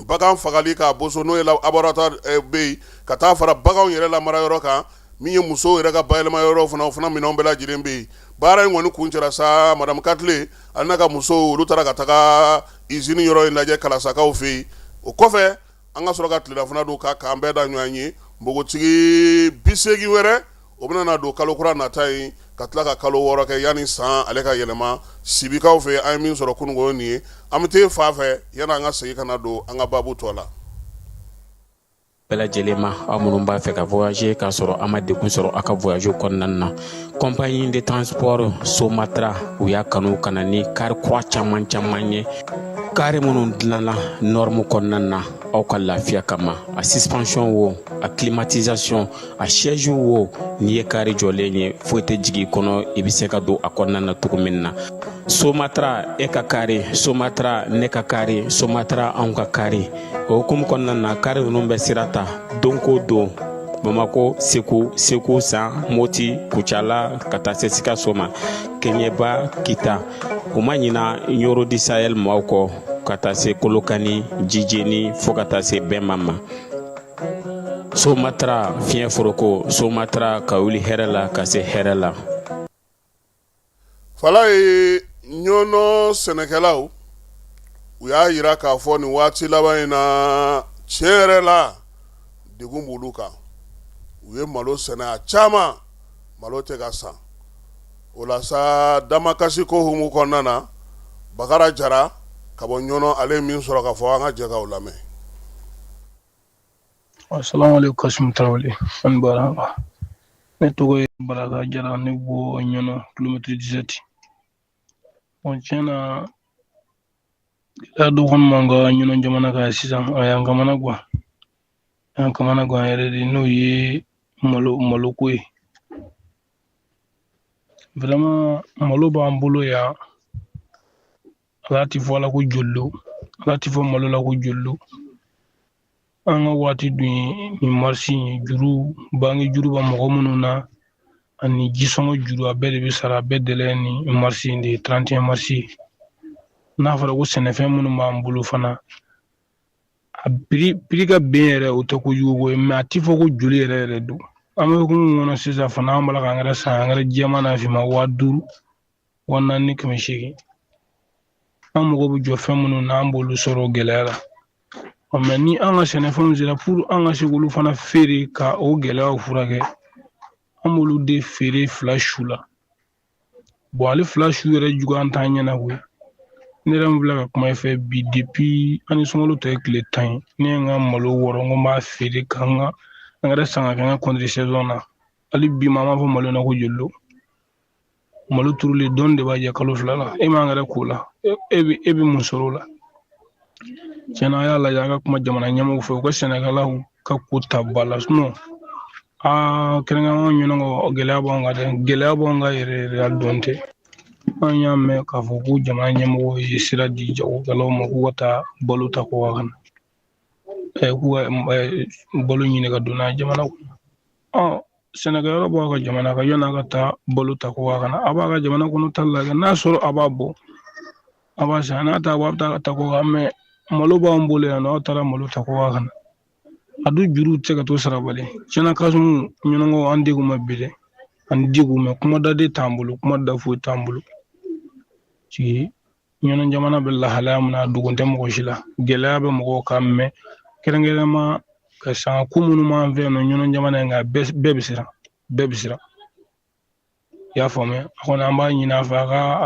bagan fagali k'a boso, n'o ye abattoir bɛ yen, ka taa fara baganw yɛrɛ lamara yɔrɔ kan, min ye musow yɛrɛ ka bayɛlɛma yɔrɔ fana, o fana minɛnw bɛɛ lajɛlen bɛ yen. Baara in kɔni kuncɛra sa, madame Katile ale n'a ka musow, olu taara ka taga usine yɔrɔ in lajɛ Kalasakaw fɛ yen. O kɔfɛ, an ka sɔrɔ ka tilelafana dun ka k'an bɛɛ da ɲɔgɔn ye. Npogotigi 80 wɛrɛ, o bɛna na don kalo kura nata in, ka tila ka kalo 6 kɛ yanni san ale ka yɛlɛma Sibikaw fɛ. An ye min sɔrɔ kununko nin ye. An bɛ taa fa fɛ yanni an ka segin ka na don an ka baabu tɔ la. Bɛɛ lajɛlen ma, aw minnu b'a fɛ ka voyager k'a sɔrɔ a ma degun sɔrɔ aw ka voyage kɔnɔna na, compagnie de transport Somatra, u y'a kanu ka na ni kari kura caman caman ye, kari minnu dilanna norme kɔnɔna na aw ka lafiya kama. A suspension wo, a climatisation, a siège wo, n'i ye kari jɔlen ye, foyi tɛ jigin i kɔnɔ, i bɛ se ka don a kɔnɔna na cogo min na. Somatra, e ka kari Somatra, ne ka kari Somatra, anw ka kari. O hukumu kɔnɔna na, kari ninnu bɛ sira ta don ko don Bamako, Segu, Segu San, Moti, Kucala, ka taa se Sikaso ma, Kɛɲɛba, Kita. U ma ɲina Ɲoro du Sahel maaw kɔ, ka taa se Kolokani, Jijeni, fo ka taa se Bɛnma ma. Somatra, fiɲɛ foroko Somatra, ka wuli hɛrɛ la ka se hɛrɛ la. Falayi, Ɲɔnɔ sɛnɛkɛlaw, u y'a jira k'a fɔ nin waati laban in na, tiɲɛ yɛrɛ la, degun b'olu kan. U ye malo sɛnɛ a caman, malo tɛ ka san. O la sa, damakasi ko hukumu kɔnɔna na, Bakara Jara ka bɔ Ɲɔnɔ, ale ye min sɔrɔ ka fɔ, an ka jɛ k'o lamɛn. Asalaamaaleykum Kasimu Tarawele, ani baara. Ne tɔgɔ ye Baraka Jara, ne bɔ Ɲɔnɔ, kilomɛtiri 17. Bon, tiɲɛ na, gɛlɛya dɔ kɔni b'an ka Ɲɔnɔ jamana kan sisan, a y'an kamana gan. A y'an kamana gan yɛrɛ de, n'o ye malo maloko ye. Vraiment, malo b'an bolo yan. Ala ti fɔ a la ko joli don, ala ti fɔ malo la ko joli don. An ka waati dun ye nin marisi ye, juru banki juru bɛ mɔgɔ minnu na ani jisɔngɔ juru, a bɛɛ de bɛ sara, a bɛɛ délai ni marisi in de ye, 31 marisi. N'a fɔra ko sɛnɛfɛn minnu b'an bolo fana, a prix ka ben yɛrɛ, o tɛ kojugu ko ye, mais a ti fɔ ko joli yɛrɛ yɛrɛ don. An bɛ hukumu min kɔnɔ sisan fana, an b'a la ka angɛrɛ san, angɛrɛ jɛman n'a finman, 5000, 4800. An mago bɛ jɔ fɛn minnu na, an b'olu sɔrɔ gɛlɛya la. Mais ni an ka sɛnɛfɛnw sera pour an ka se k'olu fana feere ka o gɛlɛyaw furakɛ, an b'olu de feere fila su la. Bon, ale fila su yɛrɛ juguya an t'an ɲɛna koyi. Ne yɛrɛ min filɛ ka kuma i fɛ bi, depuis an ni sunkalo tɔ ye tile 10 ye, ne ye n ka malo wɔrɔ n ko n b'a feere ka n ka angɛrɛ san ka kɛ n ka contre saison na. Hali bi ma, an b'a fɔ malo na ko joli don. Malo turulen dɔɔni de b'a jɛ kalo 2 la, e ma angɛrɛ k'o la, e bɛ mun sɔrɔ o la? Tiɲɛna, a y'a lajɛ, a ka kuma jamana ɲɛmɔgɔw fɛ, u ka sɛnɛkɛlaw ka ko ta ba la. Sinon aa, kɛrɛnkɛrɛnnenya ɲɔnɔ, gɛlɛya b'anw kan dɛ, gɛlɛya b'anw kan yɛrɛ yɛrɛ, a dɔn tɛ. An y'a mɛn k'a fɔ ko jamana ɲɛmɔgɔw ye sira di jagokɛlaw ma k'u ka taa balo ta kɔkan ka na, k'u ka balo ɲini ka don n'a ye jamana kɔnɔ. Ɔ sɛnɛkɛyɔrɔ b'a ka jamana kan, yan'a ka taa balo ta kɔkan ka na, a b'a ka jamana kɔnɔ ta lajɛ. N'a sɔrɔ a b'a bɔ, a b'a san, n'a t'a bɔ, a bɛ taa ka ta kɔkan. Mɛ malo b'an bolo yan nɔ, aw taara malo ta kɔkan ka na, a dun juruw tɛ se ka to sarabali. Tiɲɛna Kasimu, ɲɔnɔnkaw an degun ma bi dɛ, an degun mɛ kuma da de t'an bolo, kuma da foyi t'an bolo. Sigi ɲɔnɔ jamana bɛ lahalaya min na, a dogon tɛ mɔgɔ si la, gɛlɛya bɛ mɔgɔw kan. Mɛ kɛrɛnkɛrɛnma ka san ko minnu b'an fɛ yan nɔ ɲɔnɔ jamana in kan, bɛɛ bɛ siran, bɛɛ bɛ siran. I y'a faamuya? A kɔni an b'a ɲini a fɛ,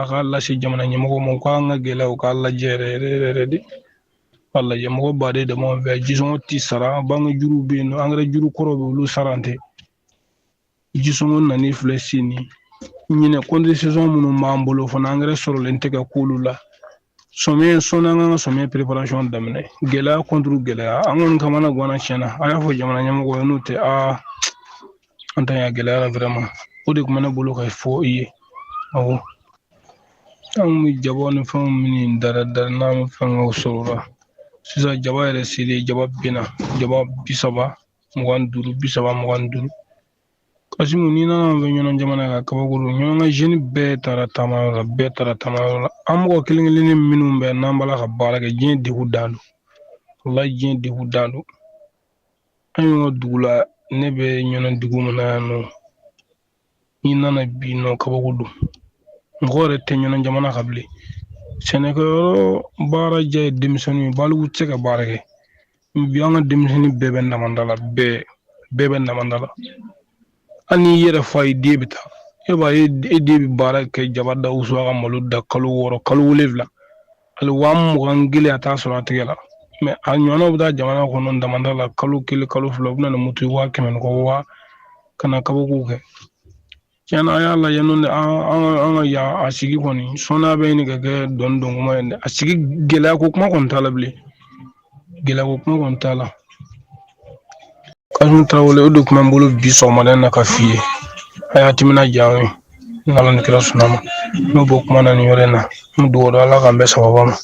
a ka lase jamana ɲɛmɔgɔw ma, u k'an ka gɛlɛyaw k'a lajɛ yɛrɛ yɛrɛ yɛrɛ de, k'a lajɛ. Mɔgɔ baden de b'an fɛ, jisɔngɔ ti sara, banque juru bɛ yen nɔ, angɛrɛ juru kɔrɔ bɛ, olu sara tɛ. Jisɔngɔ nani filɛ sini ɲinɛ, contre-saison minnu b'an bolo fana, angɛrɛ sɔrɔlen tɛ ka k'olu la. Sɔmiɲɛ sɔnni an kan ka sɔmiɲɛ préparation daminɛ, gɛlɛya contre gɛlɛya, an kɔni kamana ganna tiɲɛna. A y'a fɔ jamana ɲɛmɔgɔ ye, n'o tɛ aa an ta ɲa gɛlɛya la vraiment. O de tun bɛ ne bolo ka fɔ i ye. Awɔ, an kun bɛ jaba ni fɛnw minnu dara dara n'an bɛ fɛnkɛw sɔrɔ o la sisan, jaba yɛrɛ selen, jaba binna, jaba 30 25, 30 25. Kasimu, n'i nana an fɛ ɲɔnɔ jamana kan, kabako don. Ɲɔnɔ ka jeune bɛɛ taara taamayɔrɔ la, bɛɛ taara taamayɔrɔ la. An mɔgɔ kelen kelennin minnu bɛ n'an b'a la ka baara kɛ, diɲɛ degun dan don, walayi diɲɛ degun dan don. An y'an ka dugu la, ne bɛ ɲɔnɔ dugu min na yan nɔ, n'i nana bi nɔ, kabako don. Mɔgɔ yɛrɛ tɛ ɲɔnɔ jamana kan bilen. Sɛnɛkɛyɔrɔ baara diya ye denmisɛnninw ye, baliku tɛ se ka baara kɛ bi. An ka denmisɛnnin bɛɛ bɛ namanda la, bɛɛ bɛɛ bɛ namanda la. Hali n'i yɛrɛ fa ye den bɛ taa, e b'a ye e den bɛ baara kɛ, jaba da, wusu, a ka malo da, kalo 6, kalo 7, hali 21,000 a t'a sɔrɔ a tigɛ la. Mɛ a ɲɔgɔnnaw bɛ taa jamana kɔnɔ damanda la, kalo 1, kalo 2, u bɛ na ni moto ye, 100,000 ni kɔ, waa ka na kabako kɛ. Tiɲɛna, a y'a lajɛ, n'o tɛ an ka yan a sigi kɔni sɔnna bɛ ɲini ka kɛ dɔnni dɔn kuma ye dɛ. A sigi gɛlɛya ko kuma kɔni t'a la bilen, gɛlɛya ko kuma kɔni t'a la. Kasimu Tarawele, o de tun bɛ n bolo bi sɔgɔmada in na ka f'i ye. A y'a timinadiya an ye, n'Ala ni kira sɔnna ma. N bɛ bɔ kuma na nin yɔrɔ in na, n bɛ dugawu don Ala k'an bɛɛ sababa ma.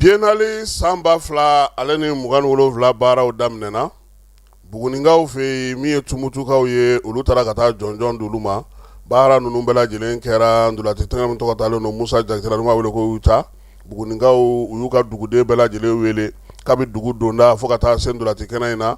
Biennale san 2027 baaraw daminɛna Bugunikaw fɛ yen. Min ye Tumutukaw ye, olu taara ka taa jɔnjɔn d'olu ma. Baara ninnu bɛɛ lajɛlen kɛra ntolaci tɛnɛ min tɔgɔ talen don Musa Jakite la, n'u b'a wele ko UTA. Bugunikaw u y'u ka duguden bɛɛ lajɛlen wele kabi dugu donda fo ka taa se ntolaci kɛnɛ in na.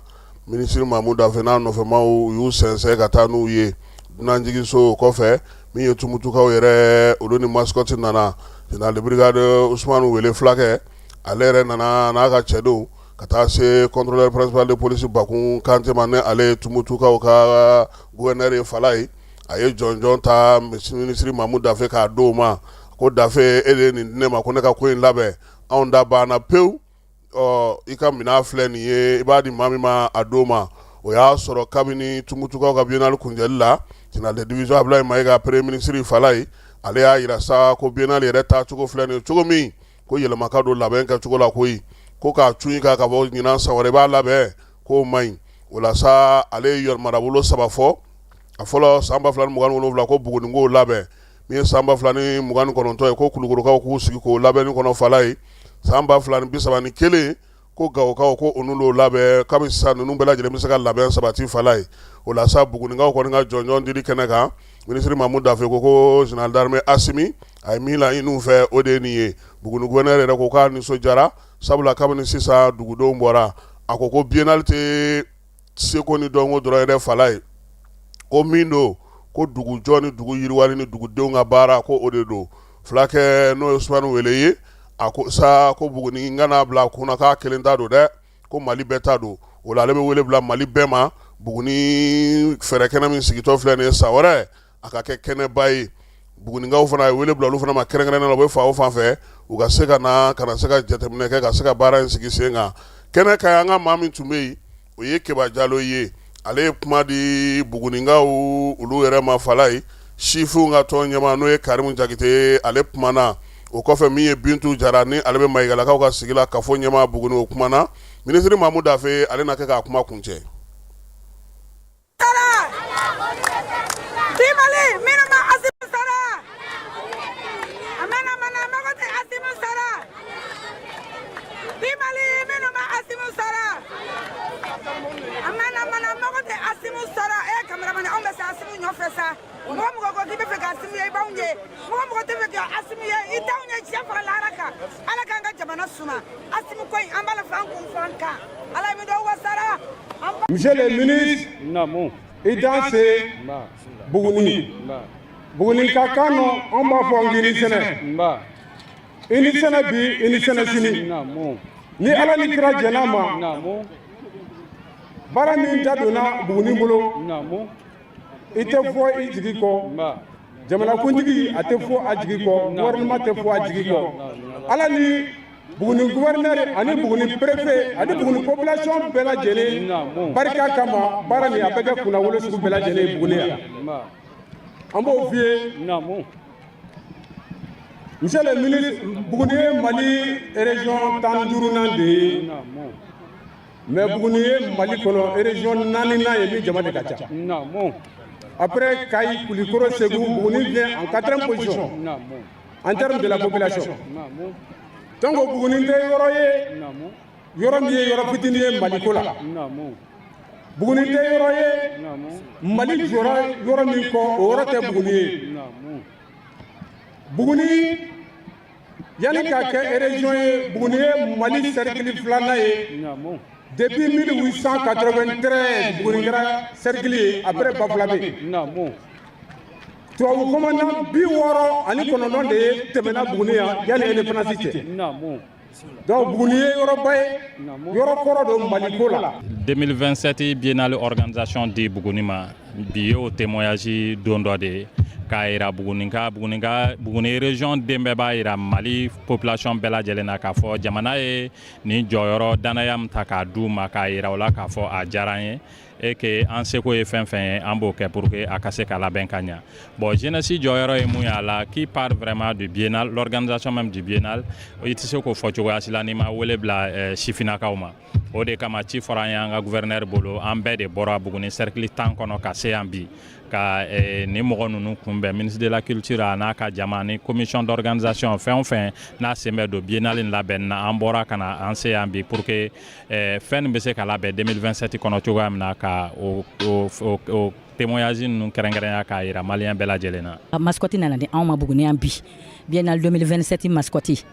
Minisiri Mamu Dafe n'a nɔfɛmaw u y'u sɛnsɛn ka taa n'u ye dunanjiginso kɔfɛ. Min ye Tumutukaw yɛrɛ, olu ni mascotte nana. Général de brigade Usumani Wele Fulakɛ, ale yɛrɛ nana n'a ka cɛdenw ka taa se contrôleur principal de police Bakun Kante ma, ni ale ye Tumutukaw ka gouverneur ye Falaye. A ye jɔnjɔn ta minisiri Mamu Dafe k'a d'o ma, ko Dafe, e de ye nin di ne ma ko ne ka ko in labɛn, anw da banna pewu. Ɔ i ka minɛn filɛ nin ye, i b'a di maa min ma, a d'o ma. O y'a sɔrɔ kabini Tumutukaw ka biennale kuncɛli la, général de division Abulayi Mayiga, premier ministre Falaye, ale y'a jira sa ko biennale yɛrɛ taacogo filɛ nin ye cogo min, ko yɛlɛma ka don labɛn kɛcogo la koyi. Ko k'a cun i kan ka bɔ ɲinan, san wɛrɛ i b'a labɛn, k'o man ɲi. O la sa, ale ye marabolo saba fɔ. A fɔlɔ, san 2027, ko Buguni k'o labɛn. Min ye san 2029 ye, ko Kulukorokaw k'u sigi k'o labɛnni kɔnɔ Falaye. San 2031, ko Gawokaw ko olu l'o labɛn. Kabi sisan ninnu bɛɛ lajɛlen bɛ se ka labɛn sabati Falaye. O la sa, Bugunikaw kɔni ka jɔnjɔn dili kɛnɛ kan, minisiri Mamu Dafe ko général d'armée Asimi a ye min laɲini u fɛ, o de ye nin ye. Buguni gouverneur yɛrɛ ko k'a nisɔndiyara, sabula kabini sisan dugudenw bɔra. A ko biennale tɛ seko ni dɔnko dɔrɔn ye dɛ Falaye, ko min don, ko dugujɔ ni dugu yiriwali ni dugudenw ka baara, ko o de don. Fulakɛ n'o ye Usumani Wele ye, a ko sa ko Buguni kana bila a kunna k'a kelen ta don dɛ, ko Mali bɛɛ ta don. O la ale bɛ wele bila Mali bɛɛ ma, Buguni fɛɛrɛ kɛnɛ min sigitɔ filɛ nin ye san wɛrɛ, a ka kɛ kɛnɛba ye. Bugunikaw fana ye wele bila olu fana ma kɛrɛnkɛrɛnnen la, u bɛ fan o fan fɛ, u ka se ka na ka na se ka jateminɛ kɛ, ka se ka baara in sigi sen kan. Kɛnɛ kan, an ka maa min tun bɛ yen, o ye Keba Jalo ye. Ale ye kuma di Bugunikaw olu yɛrɛ ma Falaye. Sifinw ka tɔn ɲɛmaa n'o ye Karimu Jakite ye, ale kumana. O kɔfɛ, min ye Bintu Jara ni ale bɛ Mayigalakaw ka sigi la kafo ɲɛmaa Buguni, o kumana. Minisiri Mamu Dafe, ale na kɛ k'a kuma kuncɛ. Mɔgɔ mɔgɔ ko k'i bɛ fɛ k'Asimi ye, i b'anw ye. Mɔgɔ mɔgɔ tɛ fɛ k'Asimi ye, i t'anw ye. Diɲɛ fara lahara kan, Ala k'an ka jamana suma. Asimi ko in, an b'a la fɔ an kun fɔ an kan. Ala ye min dɔn wasara. Monsieur le ministre, i danse Buguni. Buguni ka kan nɔ, an b'a fɔ k'i ni sɛnɛ. I ni sɛnɛ bi, i ni sɛnɛ sini. Ni Ala ni kira jɛn'a ma, baara min da donna Buguni bolo, i tɛ fɔ i jigi kɔ. Jamanakuntigi, a tɛ fɔ a jigi kɔ. Gouvernement tɛ fɔ a jigi kɔ. Ala ni Buguni gouverneur ani Buguni préfet ani Buguni population bɛɛ lajɛlen barika kama, baara nin a bɛ kɛ kunnawolo sugu bɛɛ lajɛlen ye Buguni yan. An b'o f'i ye, monsieur le ministre. Buguni ye Mali région 15nan de ye, mais Buguni ye Mali kɔnɔ région naaninan ye min jama de ka ca. Après Kayi, Kulikoro, Segu, Buguni vient en quatrième position en termes de la population. Donc Buguni tɛ yɔrɔ ye, yɔrɔ min ye yɔrɔ fitinin ye Maliko la. Buguni tɛ yɔrɔ ye Mali jɔra yɔrɔ min kɔ, o yɔrɔ tɛ Buguni ye. Buguni, yanni ka kɛ région ye, Buguni ye Mali cercle filanan ye. Depuis 1893, Buguni kɛra cercle ye après Bafulabɛ. Tubabu commandant 69 de ye tɛmɛna Buguni yan yanni indépendance cɛ. Donc Buguni ye yɔrɔba ye, yɔrɔ kɔrɔ don Maliko la. 2027 biennale organisation di Buguni ma bi y'o témoignage don dɔ de ye k'a yira Bugunika, Bugunika, Buguni région den bɛɛ b'a yira Mali population bɛɛ lajɛlen na k'a fɔ jamana ye nin jɔyɔrɔ danaya min ta k'a d'u ma, k'a yira u la k'a fɔ a diyara an ye et que an seko ye fɛn fɛn ye, an b'o kɛ pour que a ka se ka labɛn ka ɲa. Bon, jeunesse jɔyɔrɔ ye mun ye a la? Qui part vraiment du biennale, l'organisation même du biennale, i tɛ se k'o fɔ cogoya si la n'i ma wele bila sifinnakaw ma. O de kama ci fɔra an ye an ka gouverneur bolo, an bɛɛ de bɔra Buguni cercle 10 kɔnɔ ka se yan bi ka nin mɔgɔ ninnu kunbɛn, ministre de la culture a n'a ka jama ni commission d'organisation, fɛn o fɛn n'a sen bɛ don biennale in labɛnni na. An bɔra ka na an se yan bi pour que fɛn nin bɛ se ka labɛn 2027 kɔnɔ cogoya min na, ka o témoignage ninnu kɛrɛnkɛrɛnya k'a yira malien bɛɛ lajɛlen na. Mascotte nana di anw ma Buguni yan bi. Biennale 2027 mascotte,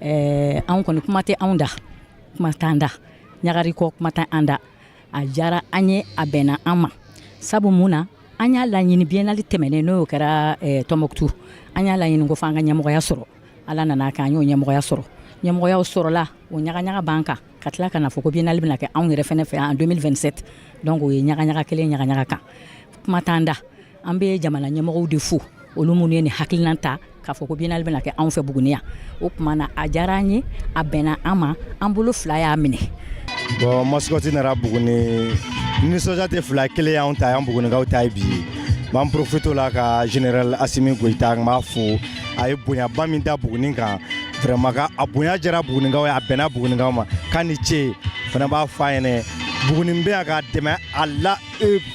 anw kɔni, kuma tɛ anw da, kuma t'an da, ɲagari kɔ kuma tɛ an da. A diyara an ye, a bɛnna an ma. Sabu mun na? An y'a laɲini biennale tɛmɛnen, n'o kɛra Tɔnbɔkutu, an y'a laɲini ko f'an ka ɲɛmɔgɔya sɔrɔ. Ala nana kɛ an y'o ɲɛmɔgɔya sɔrɔ. Ɲɛmɔgɔyaw sɔrɔla, o ɲagaɲaga b'an kan ka tila ka na fɔ ko biennale bɛna kɛ anw yɛrɛ fɛnɛ fɛ en 2027. Donc o ye ɲagaɲaga kelen ɲagaɲaga kan, kuma t'an da. An bɛ jamana ɲɛmɔgɔw de fo, olu minnu ye nin hakilina ta k'a fɔ ko biennale bɛna kɛ anw fɛ Buguni yan. O tuma na, a diyara an ye, a bɛnna an ma, an bolo fila y'a minɛ. Bon, mascotte nana Buguni, nisɔndiya tɛ fila kelen y'anw ta ye, an Bugunikaw ta ye bi ye. N b'an profite la ka général Asimi Goyita, n b'a fo. A ye bonyaba min da Buguni kan, vraiment ka a bonya jara Bugunikaw ye, a bɛnna Bugunikaw ma. K'a ni ce. Fana b'a fɔ a ɲɛnɛ, Buguni bɛ yan k'a dɛmɛ a la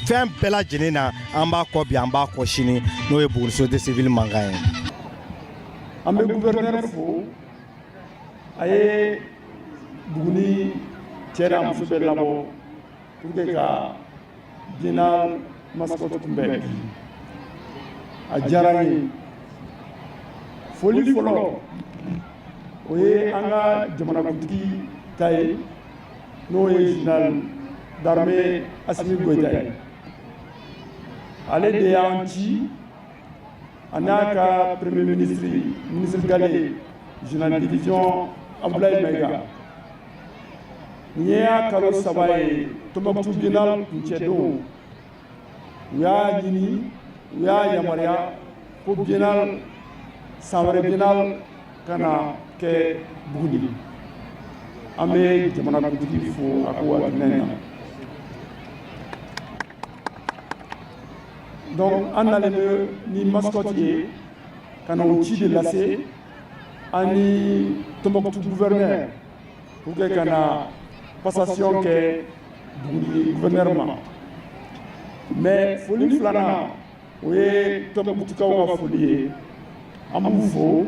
fɛn bɛɛ lajɛlen na. An b'a kɔ bi, an b'a kɔ sini, n'o ye Buguni société civile mankan ye. An bɛ gouverneur fo, a ye Buguni cɛ n'a muso bɛɛ labɔ pour que ka biennale mascotte kunbɛn bi. A diyara n ye. Foli fɔlɔ, o ye an ka jamanakuntigi ta ye, n'o ye général d'armée Asimi Goïta ye. Ale de y'an ci, a n'a ka premier ministre, ministre gale, général division Abdoulaye Maïga. Nin y'a kalo 3 ye, Tombouctou biennale kuncɛ don, u y'a ɲini, u y'a yamaruya ko biennale, san wɛrɛ biennale ka na kɛ Buguni. An bɛ jamanakuntigi fo a ko hakilina in na. Donc an nalen bɛ ni mascotte ye ka na o ci de lase. Ani Tɔnbɔkutu gouverneur pour que ka na passation kɛ Buguni gouverneur ma. Mais foli filanan, o ye Tɔnbɔkutukaw ka foli ye. An b'u fo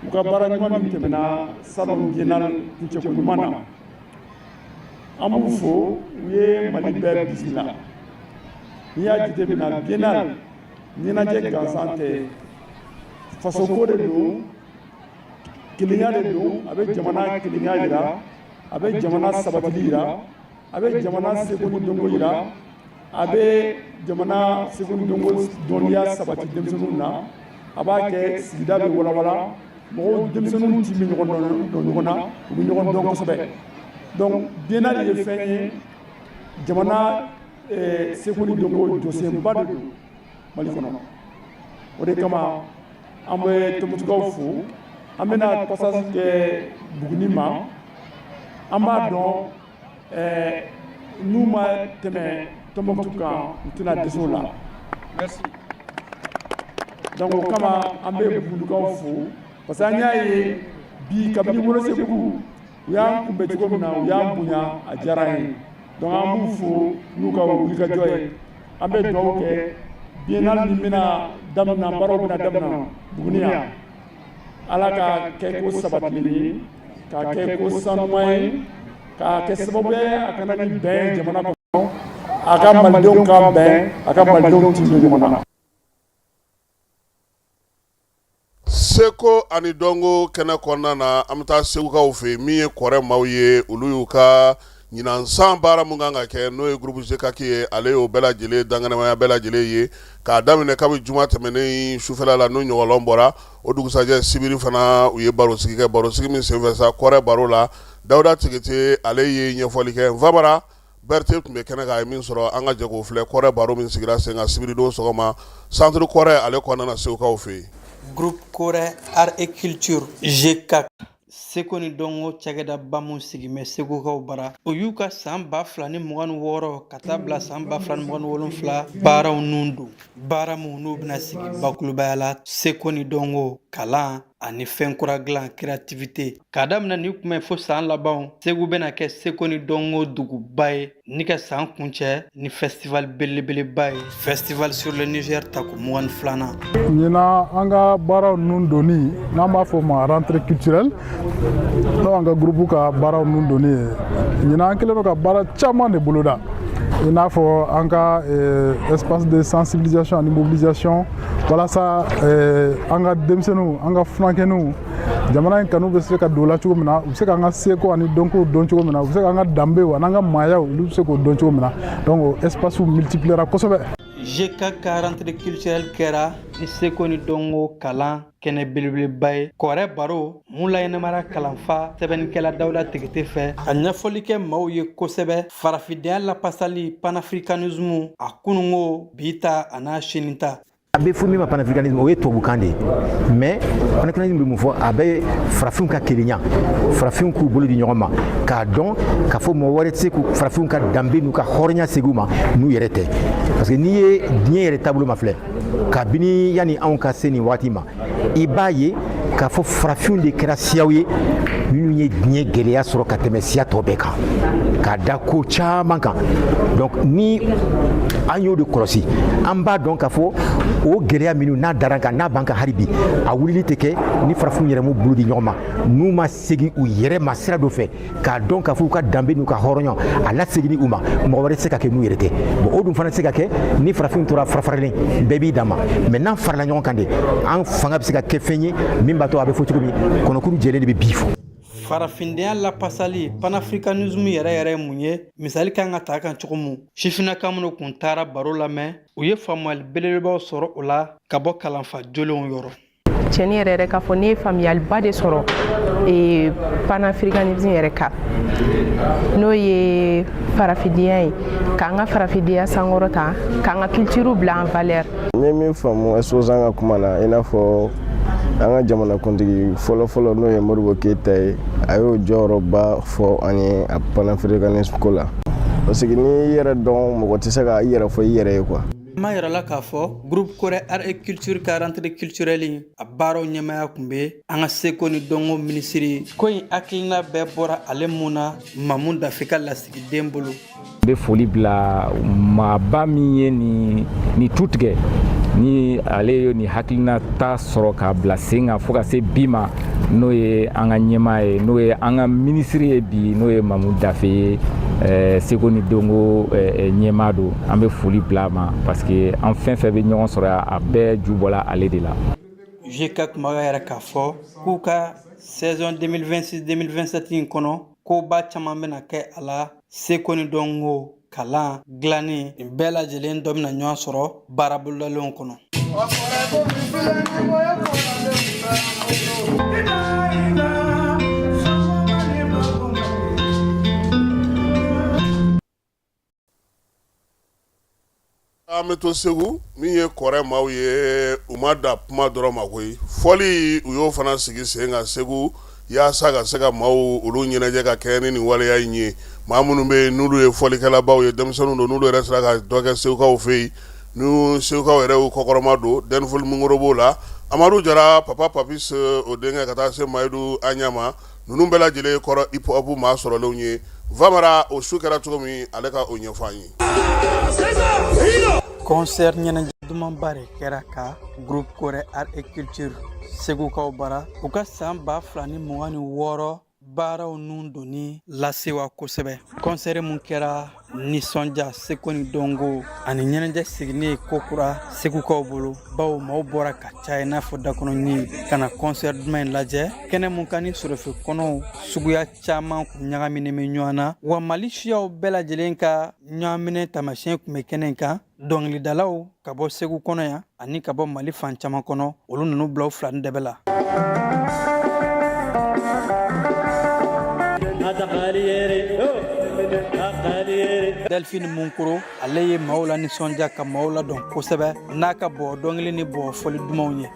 u ka baara ɲuman min tɛmɛna salon biennale kuncɛko ɲuman na. An b'u fo, u ye Mali bɛɛ bisimila. N'i y'a jateminɛ, biennale ɲɛnajɛ gansan tɛ, fasoko de don, kelenya de don. A bɛ jamana kelenya jira, a bɛ jamana sabatili jira, a bɛ jamana seko ni dɔnko jira, a bɛ jamana seko ni dɔnko dɔnniya sabati denmisɛnninw na. A b'a kɛ sigida bɛ walawala, mɔgɔw, denmisɛnninw ti bɛ ɲɔgɔn dɔn ɲɔgɔn na, u bɛ ɲɔgɔn dɔn kosɛbɛ. Donc biennale ye fɛn ye, jamana seko ni dɔnko jɔsenba de don Mali kɔnɔ. O de kama an bɛ Tɔnbukutukaw fo. An bɛna passage kɛ Buguni ma. An b'a dɔn, n'u ma tɛmɛ Tɔnbukutu kan, u tɛna dɛsɛ o la. Donc o kama an bɛ Bugunikaw fo, parce que an y'a ye bi, kabini Welesebugu, u y'an kunbɛn cogo min na, u y'an bonya, a diyara an ye. Donc an b'u fo n'u ka wulikajɔ ye. An bɛ dugawu kɛ, biennale min bɛna daminɛ, baaraw bɛna daminɛ Buguni yan, Ala ka kɛ ko sabatilen ye, k'a kɛ ko sanuman ye, k'a kɛ sababu ye a ka na ni bɛn jamana kɔnɔ, a ka malidenw ka bɛn, a ka malidenw tin don ɲɔgɔn na. Seko ani dɔnko kɛnɛ kɔnɔna na, an bɛ taa segukaw fɛ yen. Min ye Kɔrɛ maaw ye, olu y'u ka ɲinan san baara min kan ka kɛ, n'o ye groupe GCAC ye, ale y'o bɛɛ lajɛlen dankɛnɛmaya bɛɛ lajɛlen ye k'a daminɛ kabi juma tɛmɛnen sufɛla la, n'o ɲɔgɔlɔn bɔra. O dugusajɛ sibiri fana, u ye barosigi kɛ. Barosigi min senfɛ sa, Kɔrɛ baro la, Dawuda Tigete, ale ye ɲɛfɔli kɛ. Nfamara Berete tun bɛ kɛnɛ kan, a ye min sɔrɔ, an ka jɛ k'o filɛ. Kɔrɛ baro min sigira sen kan sibiridon sɔgɔma, centre Kɔrɛ ale kɔnɔna na, segukaw fɛ yen. Groupe Kɔrɛ Art et Culture GCAC, seko ni dɔnko cakɛdaba min sigin bɛ segukaw bara, o y'u ka san 2026 ka taa bila san 2027 baaraw nun don. Baara minnu n'u bɛna sigi bakurubaya la, seko ni dɔnko, kalan ani fɛn kura dilan, créativité. K'a daminɛ nin kuma fo san laban, Segu bɛna kɛ seko ni dɔnko duguba ye, ni ka san kuncɛ ni festival belebeleba ye, festival sur le Niger tako 22nan. Ɲinan, an ka baaraw nun donni, n'an b'a fɔ o ma rentrée culturelle, n'o an ka groupe ka baaraw nun donni ye. Ɲinan, an kɛlen don ka baara caman de boloda, i n'a fɔ an ka espace de sensibilisation ani mobilisation, walasa an ka denmisɛnninw, an ka funankɛninw, jamana in kanu bɛ se ka don la cogo min na, u bɛ se k'an ka seko ani dɔnkow dɔn cogo min na, u bɛ se k'an ka danbew ani an ka maayaw, olu bɛ se k'o dɔn cogo min na. Donc o espace multipliera kosɛbɛ. GCAC ka rentrée culturelle kɛra ni seko ni dɔnko kalan kɛnɛ belebeleba ye. Kɔrɛ baro mun laɲɛnamara kalanfa sɛbɛnnikɛla Dawuda Tigete fɛ, ka ɲɛfɔli kɛ maaw ye kosɛbɛ farafindenya lapasali, panafricanisme, a kununko, bi ta a n'a sini ta. A bɛ fɔ min ma panafricanisme, o ye tubabukan de ye. Mais panafricanisme bɛ mun fɔ? A bɛ farafinw ka kelenya, farafinw k'u bolo di ɲɔgɔn ma, k'a dɔn k'a fɔ mɔgɔ wɛrɛ tɛ se k'u farafinw ka danbe n'u ka hɔrɔnya segin u ma n'u yɛrɛ tɛ. Parce que n'i ye diɲɛ yɛrɛ taabolo ma filɛ kabini yanni anw ka se nin waati ma, i b'a ye k'a fɔ farafinw de kɛra siyaw ye minnu ye diɲɛ gɛlɛya sɔrɔ ka tɛmɛ siya tɔ bɛɛ kan, k'a da ko caman kan. Donc ni an y'o de kɔlɔsi, an b'a dɔn k'a fɔ o gɛlɛya minnu n'a dara kan, n'a b'an kan hali bi, a wulili tɛ kɛ ni farafinw yɛrɛ m'u bolo di ɲɔgɔn ma, n'u ma segin u yɛrɛ ma sira dɔ fɛ, k'a dɔn k'a fɔ u ka danbe n'u ka hɔrɔnya a laseginni u ma, mɔgɔ wɛrɛ tɛ se ka kɛ n'u yɛrɛ tɛ. Bon, o dun fana tɛ se ka kɛ ni farafinw tora farafaralen, bɛɛ b'i dan ma. Mais n'an farala ɲɔgɔn kan de, an fanga bɛ se ka kɛ fɛn ye min b'a to, a bɛ fɔ cogo min, kɔnɔkuru jɛlen de bɛ bi fɔ. Farafindenya lapasali, panafricanisme yɛrɛ yɛrɛ ye mun ye? Misali kan ka ta kan cogo mun? Sifinnaka minnu kun taara baro lamɛn, u ye faamuyali belebelebaw sɔrɔ o la ka bɔ kalanfa jolenw yɔrɔ. Tiɲɛni yɛrɛ yɛrɛ k'a fɔ, ne ye faamuyaliba de sɔrɔ panafricanisme yɛrɛ kan, n'o ye farafidenya ye, k'an ka farafidenya sankɔrɔta, k'an ka culture bila en valeur. N ye min faamu exposant ka kuma na, i n'a fɔ an ka jamanakuntigi fɔlɔfɔlɔ, n'o ye Modibo Keyita ye, a y'o jɔyɔrɔba fɔ an ye a panafricanisme ko la, parce que n'i yɛrɛ dɔn, mɔgɔ tɛ se ka i yɛrɛ fɔ i yɛrɛ ye quoi. M'a yirala k'a fɔ groupe Kɔrɛ Art et Culture ka rentrée culturelle a baaraw ɲɛmaya tun bɛ an ka seko ni dɔnko minisiri ko in hakilina bɛɛ bɔra ale mun na Mamu Dafe ka lasigiden bolo. N bɛ foli bila maaba min ye nin tu tigɛ ni ale ye nin hakilina ta sɔrɔ k'a bila sen kan fo ka se bi ma, n'o ye an ka ɲɛmaa ye, n'o ye an ka minisiri ye bi, n'o ye Mamu Dafe ye, seko ni dɔnko ɲɛmaa don. An bɛ foli bila a ma parce que an fɛn fɛn bɛ ɲɔgɔn sɔrɔ yan, a bɛɛ ju bɔla ale de la. GCAC maaw y'a yira k'a fɔ k'u ka saison 2026-2027 in kɔnɔ, koba caman bɛna kɛ a la, seko ni dɔnko, kalan, dilanni, nin bɛɛ lajɛlen dɔ bɛna ɲɔgɔn sɔrɔ baara bolodalenw kɔnɔ. An bɛ to Segu, min ye Kɔrɛ maaw ye, u ma da kuma dɔrɔn ma koyi, fɔli u y'o fana sigi sen kan Segu yaasa ka se ka maaw olu ɲɛnajɛ ka kɛ ni nin waleya in ye. Maa minnu bɛ yen n'olu ye fɔlikɛlabaw ye, denmisɛnninw don, n'olu yɛrɛ sera ka dɔ kɛ Segukaw fɛ yen, ni Segukaw yɛrɛ y'u kɔkɔrɔma don, Dɛnfoli Mungoro b'o la, Amadu Jara, Papa Papis o denkɛ, ka taa se Mayidu Aɲa ma. Ninnu bɛɛ lajɛlen ye kɔrɔ hip hop maa sɔrɔlenw ye. Vamara, o su kɛra cogo min, ale ka o ɲɛfɔ an ye. Concert ɲɛnajɛ dumanba de kɛra ka groupe Kɔrɛ Art et Culture Segukaw bara u ka san 2026 baaraw nun donni lasewa kosɛbɛ. Concert mun kɛra nisɔndiya, seko ni dɔnko ani ɲɛnajɛ sigilen kokura Segukaw bolo, bawo maaw bɔra ka caya i n'a fɔ dakɔnɔɲin ka na concert duman in lajɛ kɛnɛ mun kan ni sorofe kɔnɔw suguya caman kun ɲagaminen bɛ ɲɔgɔn na, wa Mali siyaw bɛɛ lajɛlen ka ɲɔgɔnminɛ taamasiyɛn kun bɛ kɛnɛ in kan. Dɔnkilidalaw ka bɔ Segu kɔnɔ yan ani ka bɔ Mali fan caman kɔnɔ, olu nana bila u fila ni dɛbɛ la. Delphine Munkoro, ale ye maaw la nisɔndiya ka maaw ladɔn kosɛbɛ n'a ka bɔ dɔnkili ni bɔ fɔli dumanw ye.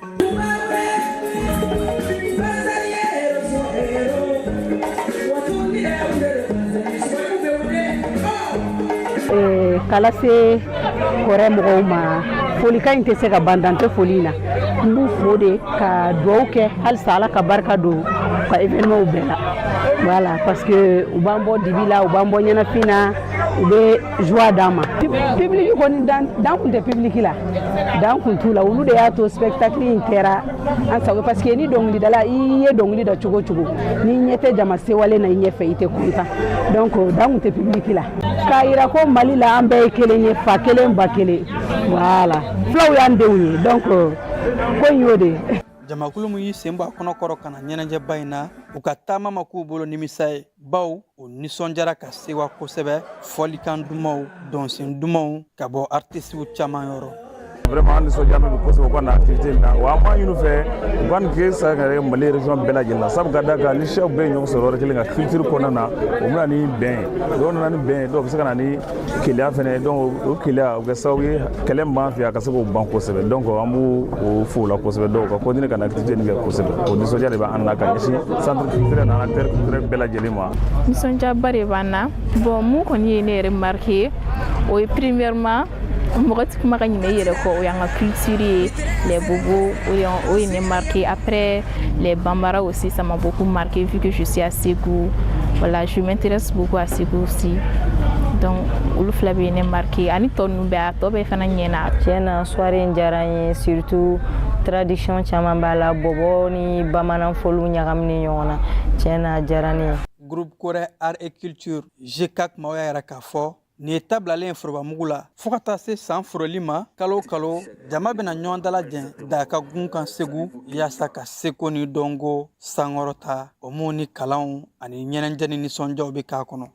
K'a lase Kɔrɛ mɔgɔw ma, folikan in tɛ se ka ban, dan tɛ foli in na. N b'u fo de ka dugawu kɛ halisa, Ala ka barika don u ka événement bɛɛ la. Voilà, parce que u b'an bɔ dibi la, u b'an bɔ ɲɛnafin na, u bɛ joie d'an ma. Public kɔni, dan kun tɛ public la, dan kun t'u la. Olu de y'a to spectacle in kɛra an sago, parce que ni dɔnkilidala i ye dɔnkili da cogo cogo, n'i ɲɛ tɛ jama sewalen na i ɲɛfɛ, i tɛ content. Donc dan kun tɛ public la. K'a yira ko Mali la, an bɛɛ ye kelen ye, fa kelen, ba kelen. Voilà, fulaw y'an denw ye, donc ko in y'o de ye. Jamakulu min y'i sen bɔ a kɔnɔ kɔrɔ ka na ɲɛnajɛba in na, u ka taama ma k'u bolo nimisa ye, baw u nisɔndiyara ka sewa kosɛbɛ, fɔlikan dumanw, dɔnsen dumanw ka bɔ artisiw caman yɔrɔ. Vraiment, an nisɔndiyalen don kosɛbɛ u ka na activité in na, wa an b'a ɲini u fɛ u ka nin kɛ sa ka kɛ Mali région bɛɛ lajɛlen na, sabu ka d'a kan ni siyaw bɛɛ ye ɲɔgɔn sɔrɔ yɔrɔ kelen ka culture kɔnɔna na, o bɛna ni bɛn ye. Dɔw nana ni bɛn ye, dɔw bɛ se ka na ni keleya fɛnɛ ye. Donc o keleya, o bɛ kɛ sababu ye kɛlɛ min b'an fɛ yan, ka se k'o ban kosɛbɛ. Donc an b'u o fo o la kosɛbɛ. Donc ka continuer ka na activité nin kɛ kosɛbɛ, o nisɔndiya de b'an na ka ɲɛsin centre culturel n'an acteur culturel bɛɛ lajɛlen ma. Nisɔndiyaba de b'an na. Bon, mun kɔni ye ne yɛrɛ marqué, o ye premièrement, mɔgɔ tɛ kuma ka ɲinɛ i yɛrɛ kɔ, o y'an ka culture ye, les bobos, o ye ne marqué. Après, les bambara aussi, ça m'a beaucoup marqué vu que je suis à Ségou. Voilà, je m'intéresse beaucoup à Ségou aussi, donc olu fila bɛ ne marqué, ani tɔ ninnu bɛɛ, a tɔ bɛɛ fana ɲɛna. Tiɲɛ na, soirée in diyara n ye, surtout tradition caman b'a la, bɔbɔ ni bamanan fɔliw ɲagaminen ɲɔgɔn na. Tiɲɛ na, a diyara ne ye. Groupe Kɔrɛ Art et Culture GCAC maaw y'a yira k'a fɔ nin ye tabilalen ye forobamugu la fo ka taa se san foroli ma. Kalo o kalo, jama bɛna ɲɔgɔn dalajɛ daga gun kan Segu yaasa ka seko ni dɔnko sankɔrɔta, o mun ni kalanw ani ɲɛnajɛ ni nisɔndiyaw bɛ k'a kɔnɔ.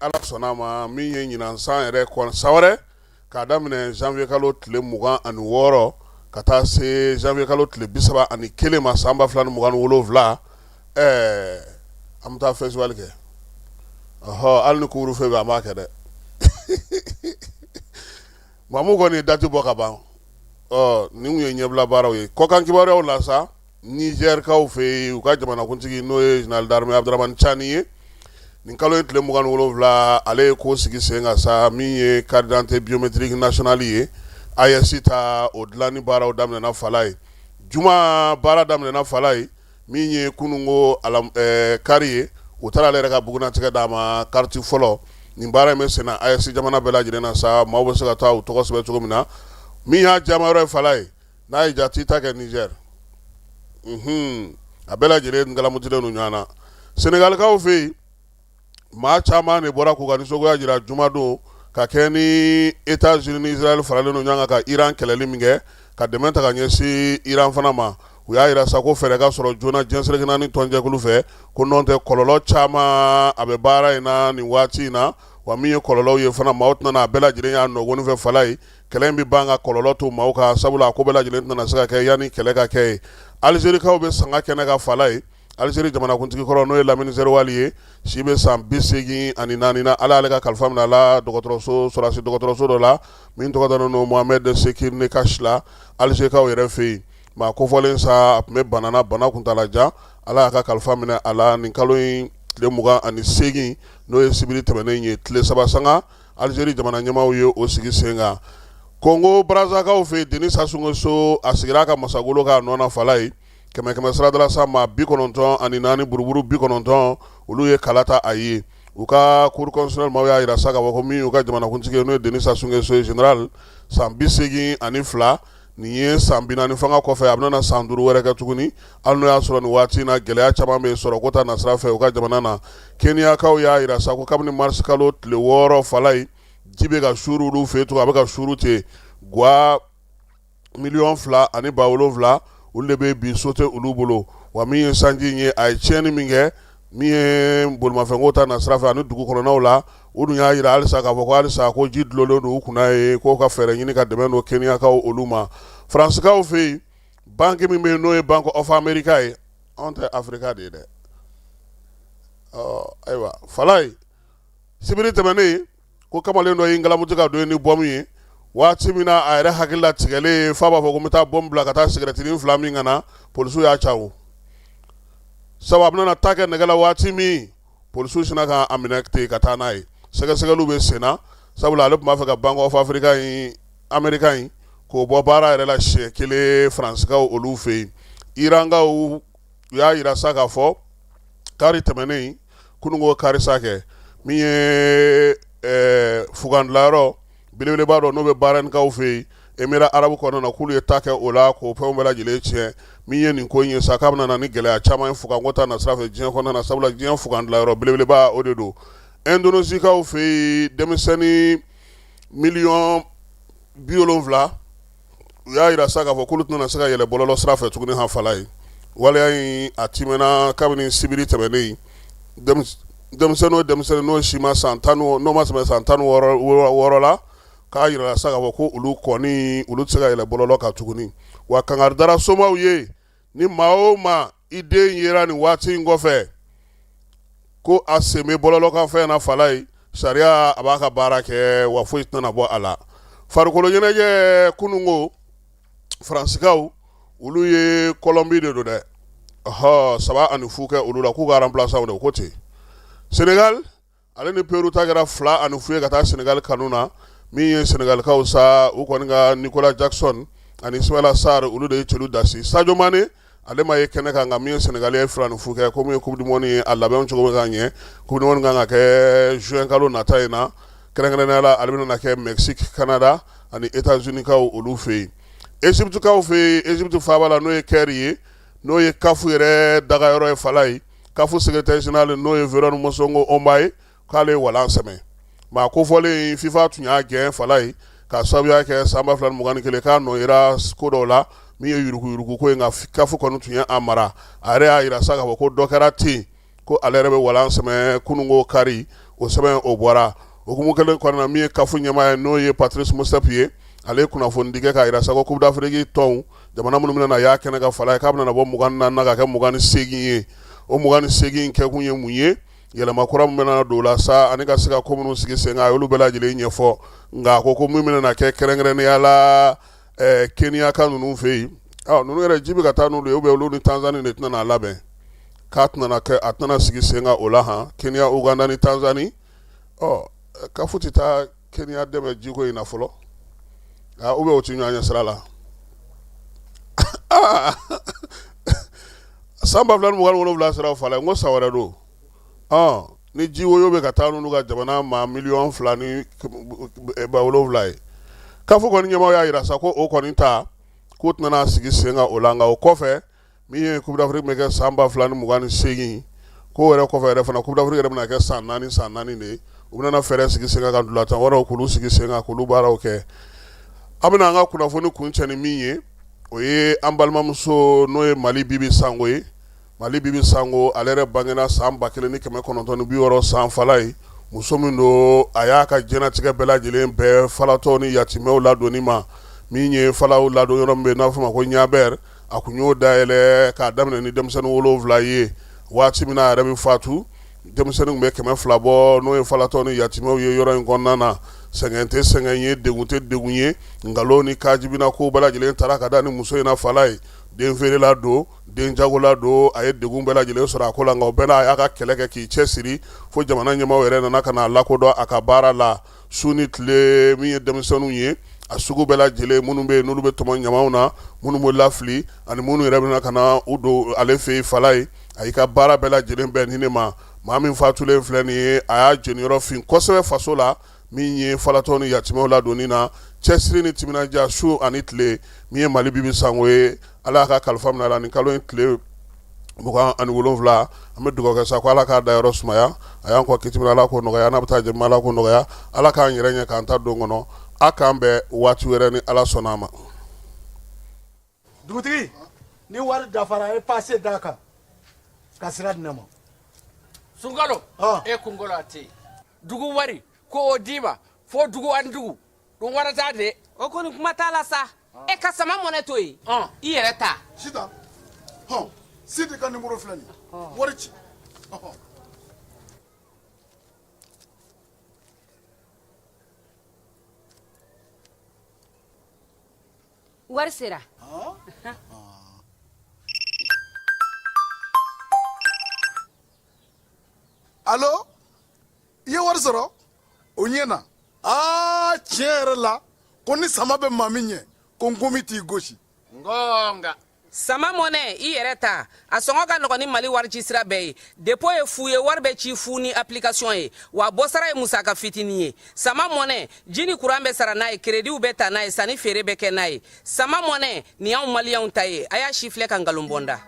Ala sɔnna a ma, min ye ɲinan san yɛrɛ kɔnɔ, san wɛrɛ k'a daminɛ janvier kalo tile 26 ka taa se janvier kalo tile 31 ma san 2027, ɛɛ an bɛ taa festival kɛ. Ɔhɔ, hali ni couvre-feu bɛ, an b'a kɛ dɛ. Mamu kɔni ye date bɔ ka ban. Ɔ nin ye ɲɛbila baaraw ye. Kɔkan kibaruyaw la sa, Nizɛrikaw fɛ yen, u ka jamanakuntigi n'o ye général d'armée Abdramani Cani ye, nin kalo in tile 27, ale ye ko sigi sen kan sa, min ye carte d'identité biométrique nationale ye, AES ta, o dilanni baaraw daminɛna Falaye. Juma baara daminɛna Falaye, min ye kununko kari ye, u taara ale yɛrɛ ka bugunnatigɛ d'a ma, carte fɔlɔ. Nin baara in bɛ senna AES jamana bɛɛ lajɛlen na sa, maaw bɛ se ka taa u tɔgɔ sɛbɛn cogo min na. Min y'a jama yɔrɔ ye Falaye, n'a ye jate ta kɛ Nizɛri, a bɛɛ lajɛlen galamutilen don ɲɔgɔn na. Senegalikaw fɛ yen, maa caman de bɔra k'u ka nisɔngoya jira jumadon ka kɛ ni États-Unis ni Israël faralen don ɲɔgɔn kan ka Iran kɛlɛli min kɛ, ka dɛmɛ ta ka ɲɛsin Iran fana ma. U y'a jira sa ko fɛɛrɛ ka sɔrɔ joona diɲɛ seleke naani tɔnjɛkulu fɛ, ko nɔntɛ kɔlɔlɔ caman a bɛ baara in na nin waati in na. Wa min ye kɔlɔlɔw ye fana, maaw tɛna a bɛɛ lajɛlen y'a nɔgɔni fɛ Falaye. Kɛlɛ in bɛ ban ka kɔlɔlɔ to maaw kan, sabula a ko bɛɛ lajɛlen tɛna se ka kɛ yanni kɛlɛ ka kɛ ye. Alizerikaw bɛ sanga kɛnɛ kan Falaye. Alizeri jamanakuntigi kɔrɔ, n'o ye Lamini Zeriwali ye, si bɛ san 84 na, Ala y'ale ka kalifa minɛ a la dɔgɔtɔrɔso, sɔrɔdasi dɔgɔtɔrɔso dɔ la min tɔgɔ dalen don Mohamed Sekir Nekash la, Alizerikaw yɛrɛ fɛ yen. Maa kofɔlen sa, a tun bɛ bana na, bana kuntaala jan. Ala y'a ka kalifa minɛ a la nin kalo in tile 28, n'o ye sibiri tɛmɛnen ye. Tile 3 sanga, Alizeri jamana ɲɛmaaw ye o sigi sen kan. Kongo Brazakaw fɛ yen, Denis Sassou Nguesso, a sigira a ka masagolo kan nɔ na Falaye. Kɛmɛ kɛmɛ sarada la sa, maa 94 buruburu 90, olu ye kala ta a ye. U ka cour constitutionnelle maaw y'a jira sa k'a fɔ ko min y'u ka jamanakuntigi ye, n'o ye Denis Sassou Nguesso ye, général, san 82, nin ye san 40 fanga kɔfɛ, a bɛna san 5 wɛrɛ kɛ tuguni, hali n'o y'a sɔrɔ nin waati in na gɛlɛya caman bɛ sɔrɔ ko ta nasira fɛ u ka jamana na. Keniyakaw y'a jira sa ko kabini mars kalo tile 6 Falaye, ji bɛ ka suuru olu fɛ yen tugun, a bɛ ka suuru ten. Gwa 2,7 million, olu de bɛ bi, so tɛ olu bolo. Wa min ye sanji in ye, a ye tiɲɛni min kɛ, min ye bolimafɛnko ta nasira fɛ ani dugu kɔnɔnaw la, u dun y'a jira halisa k'a fɔ ko halisa ko ji dulonnen don u kunna ye, k'o ka fɛɛrɛ ɲini ka dɛmɛ don Keniyakaw olu ma. Faransikaw fɛ yen, banque min bɛ yen, n'o ye Bank of America ye, anw tɛ Afrika de ye dɛ. Ɔ ayiwa Falaye, sibiri tɛmɛnen, ko kamalen dɔ y'i ngalamuti ka don ni bɔmu ye. Waati min na a yɛrɛ hakili latigɛlen fa b'a fɔ ko n bɛ taa bɔmu bila ka taa sigɛrɛtinin 2 min ka na, polisiw y'a ca o sabu a bɛna ta kɛ nɛgɛ la. Waati min polisiw sinna ka a minɛ ten ka taa n'a ye, sɛgɛsɛgɛliw bɛ sen na, sabula ale tun b'a fɛ ka Bank of Africa in, Amerika in, k'o bɔ baara yɛrɛ la siɲɛ kelen Faransikaw olu fɛ yen. Irankaw, u y'a jira sa k'a fɔ kari tɛmɛnen, kununko kari sa kɛ, min ye fugandilayɔrɔ belebeleba dɔ, n'o bɛ Bahrainkaw fɛ yen, Émirats arabes kɔnɔna na, k'olu ye ta kɛ o la k'o fɛnw bɛɛ lajɛlen tiɲɛ. Min ye nin ko in ye sa, k'a bɛna na ni gɛlɛya caman ye fuganko ta nasira fɛ diɲɛ kɔnɔna na, sabula diɲɛ fugandilayɔrɔ belebeleba o de don. Indonésikaw fɛ yen, denmisɛnnin 70 millions, u y'a jira sa k'a fɔ k'olu tɛna se ka yɛlɛ bɔlɔlɔ sira fɛ tuguni. Han Falaye, waleya in a timɛna kabini sibiri tɛmɛnen. Denmisɛnnin o denmisɛnnin n'o si ma san tan, n'o ma tɛmɛ san 16 la, k'a jira sa k'a fɔ ko olu kɔni, olu tɛ se ka yɛlɛ bɔlɔlɔ kan tuguni. Wa kangari dara somaw ye, ni maa o maa i den yera nin waati in kɔfɛ ko a sen bɛ bɔlɔlɔ kan fɛn na Falaye, sariya a b'a ka baara kɛ, wa foyi tɛna bɔ a la. Farikolo ɲɛnajɛ, kununko Faransikaw, olu ye Colombie de don dɛ, ɔhɔ, 3-0 kɛ olu la, k'u ka remplaçant de ko ten. Sénégal ale ni Peru ta kɛra 2-0 ye ka taa Sénégal kanu na. Min ye Sénégalikaw sa, u kɔni ka Nicolas Jackson ani Ismaïla Sarr, olu de ye celu dasi. Sadio Mané, ale ma ye kɛnɛ kan, nka min ye Sénégal ye 2-0 kɛ. Ko min ye Coupe du monde ye, a labɛnw cogo bɛ ka ɲɛ. Coupe du monde kan ka kɛ juin kalo nata in na, kɛrɛnkɛrɛnnenya la ale bɛna na kɛ Mexique, Canada ani États-Unis kaw olu fɛ yen. Égypte kaw fɛ yen, Égypte faaba la, n'o ye Caire ye, n'o ye CAF yɛrɛ dagayɔrɔ ye Falaye, CAF secrétaire général, n'o ye Véron Mosongo Omba ye, k'ale ye walan sɛmɛ. Maa kofɔlen, FIFA tun y'a gɛn Falaye ka sababuya kɛ san 2021 k'a nɔ yera ko dɔw la, min ye yuruguyurugu ko ye, nka CAF kɔni tun ye a mara. A yɛrɛ y'a jira sa k'a fɔ ko dɔ kɛra ten, ko ale yɛrɛ bɛ walan sɛmɛ kununko kari. O sɛbɛn o bɔra hukumu kelen kɔnɔna min ye CAF ɲɛmaa ye, n'o ye Patrice Motsepe ye, ale ye kunnafonidi kɛ k'a jira sa ko Coupe d'Afrique tɔnw jamana minnu bɛna na y'a kɛnɛ kan fala ye, k'a bɛna bɔ 24 na ka kɛ 28 ye. O 28 kɛkun ye mun ye? Yɛlɛma kura min bɛna don o la sa, ani ka se ka ko minnu sigi sen kan, a y'olu bɛɛ lajɛlen ɲɛfɔ. Nka a ko ko min bɛna kɛ kɛrɛnkɛrɛnnenya la Kenya ka ninnu fɛ yen, ninnu yɛrɛ ji bɛ ka taa n'olu ye, ou bien olu ni Tanzanie de tɛna n'a labɛn, k'a tɛna kɛ, a tɛna sigi sen kan o la han. Kenya, Uganda ni Tanzanie, ɔ CAF tɛ taa Kenya dɛmɛ jiko in na fɔlɔ, ou bien o tɛ ɲɔgɔn ɲɛ sira la. San 2027 sira fala, n ko san wɛrɛ don, ni ji woyo bɛ ka taa n'olu ka jamana maa 2,7 miliyɔn ye. CAF kɔni ɲɛmaaw y'a jira sa ko o kɔni ta k'u tɛna sigi sen kan o la. Nka o kɔfɛ, min ye Coupe d'Afrique bɛ kɛ san 2028, k'o yɛrɛ kɔfɛ yɛrɛ fana, Coupe d'Afrique yɛrɛ bɛna kɛ san naani san naani de ye. U bɛna fɛɛrɛ sigi sen kan ka ntolatan wɛrɛw k'olu sigi sen kan, k'olu baaraw kɛ. An bɛna an ka kunnafoni kuncɛ ni min ye, o ye an balimamuso, n'o ye Mali Bibi Sango ye. Mali Bibi Sango, ale yɛrɛ bangena san 1960 san fala ye. Muso min don, a y'a ka diɲɛnatigɛ bɛɛ lajɛlen bɛɛ falatɔw ni yatimɛw ladonni ma. Min ye falaw ladon yɔrɔ min bɛ yen n'a bɛ f'o ma ko Ɲabɛri, a kun y'o dayɛlɛ k'a daminɛ ni denmisɛnnin 7 ye. Waati min na a yɛrɛ bɛ fatu, denmisɛnnin tun bɛ 200 bɔ, n'o ye falatɔw ni yatimɛw ye yɔrɔ in kɔnɔna na. Sɛgɛn tɛ sɛgɛn ye, degun tɛ degun ye, nkalon ni kajibina ko bɛɛ lajɛlen taara ka da ni muso in na fala ye. Den feerela don, den jagola don, a ye degun bɛɛ lajɛlen sɔrɔ a ko la, nka o bɛɛ n'a, a y'a ka kɛlɛ kɛ k'i cɛ siri fo jamana ɲɛmaaw yɛrɛ nana ka n'a lakodɔn a ka baara la. Su ni tile, min ye denmisɛnninw ye a sugu bɛɛ lajɛlen, minnu bɛ yen n'olu bɛ tɔmɔ ɲamaw na, minnu bɛ lafili, ani minnu yɛrɛ bɛna ka na u don ale fɛ yen fala ye, a y'i ka baara bɛɛ lajɛlen bɛn nin de ma. Maa min fatulen filɛ nin ye, a y'a jeniyɔrɔ fin kosɛbɛ faso la, min ye falatɔw ni yatimɛw ladonni na, cɛsiri ni timinandiya su ani tile. Min ye Mali Bibi Sango ye, Ala y'a ka kalifa minɛ a la nin kalo in tile 27. An bɛ dugawu kɛ sa ko Ala k'a dayɔrɔ sumaya. A y'an kɔ kiti min, Ala k'o nɔgɔya. N'a bɛ taa jɛ, Ala k'o nɔgɔya. Ala k'an yɛrɛ ɲɛ k'an ta don kɔnɔ. A k'an bɛn waati wɛrɛ ni Ala sɔnna a ma. Dugutigi, ni wari dafara, e pase d'a kan ka sira di ne ma. Sunkalo, e kunkolo a tɛ yen. Dugu wari ko o d'i ma fo dugu ani dugu dun warata de. O kɔni kuma t'a la sa. E ka sama mɔnɛ to yen, i yɛrɛ ta. Sitan, hɔn, Sidi ka nimoro filɛ nin ye, wari ci. Wari sera. Alo, i ye wari sɔrɔ? O ɲɛna. Aa, tiɲɛ yɛrɛ la, ko ni sama bɛ maa min ɲɛ, ko nkomi t'i gosi. Ngonga. Sama mɔnɛ, i yɛrɛ ta, a sɔngɔ ka nɔgɔn ni Mali warici sira bɛɛ ye. Dépôt ye fu ye, wari bɛ ci fu ni application ye, wa bɔsara ye musaka fitinin ye. Sama mɔnɛ, ji ni kuran bɛ sara n'a ye, kerediw bɛ ta n'a ye, sanni feere bɛ kɛ n'a ye. Sama mɔnɛ, nin y'anw maliyɛnw ta ye. A y'a sifilɛ ka nkalon bɔ n da.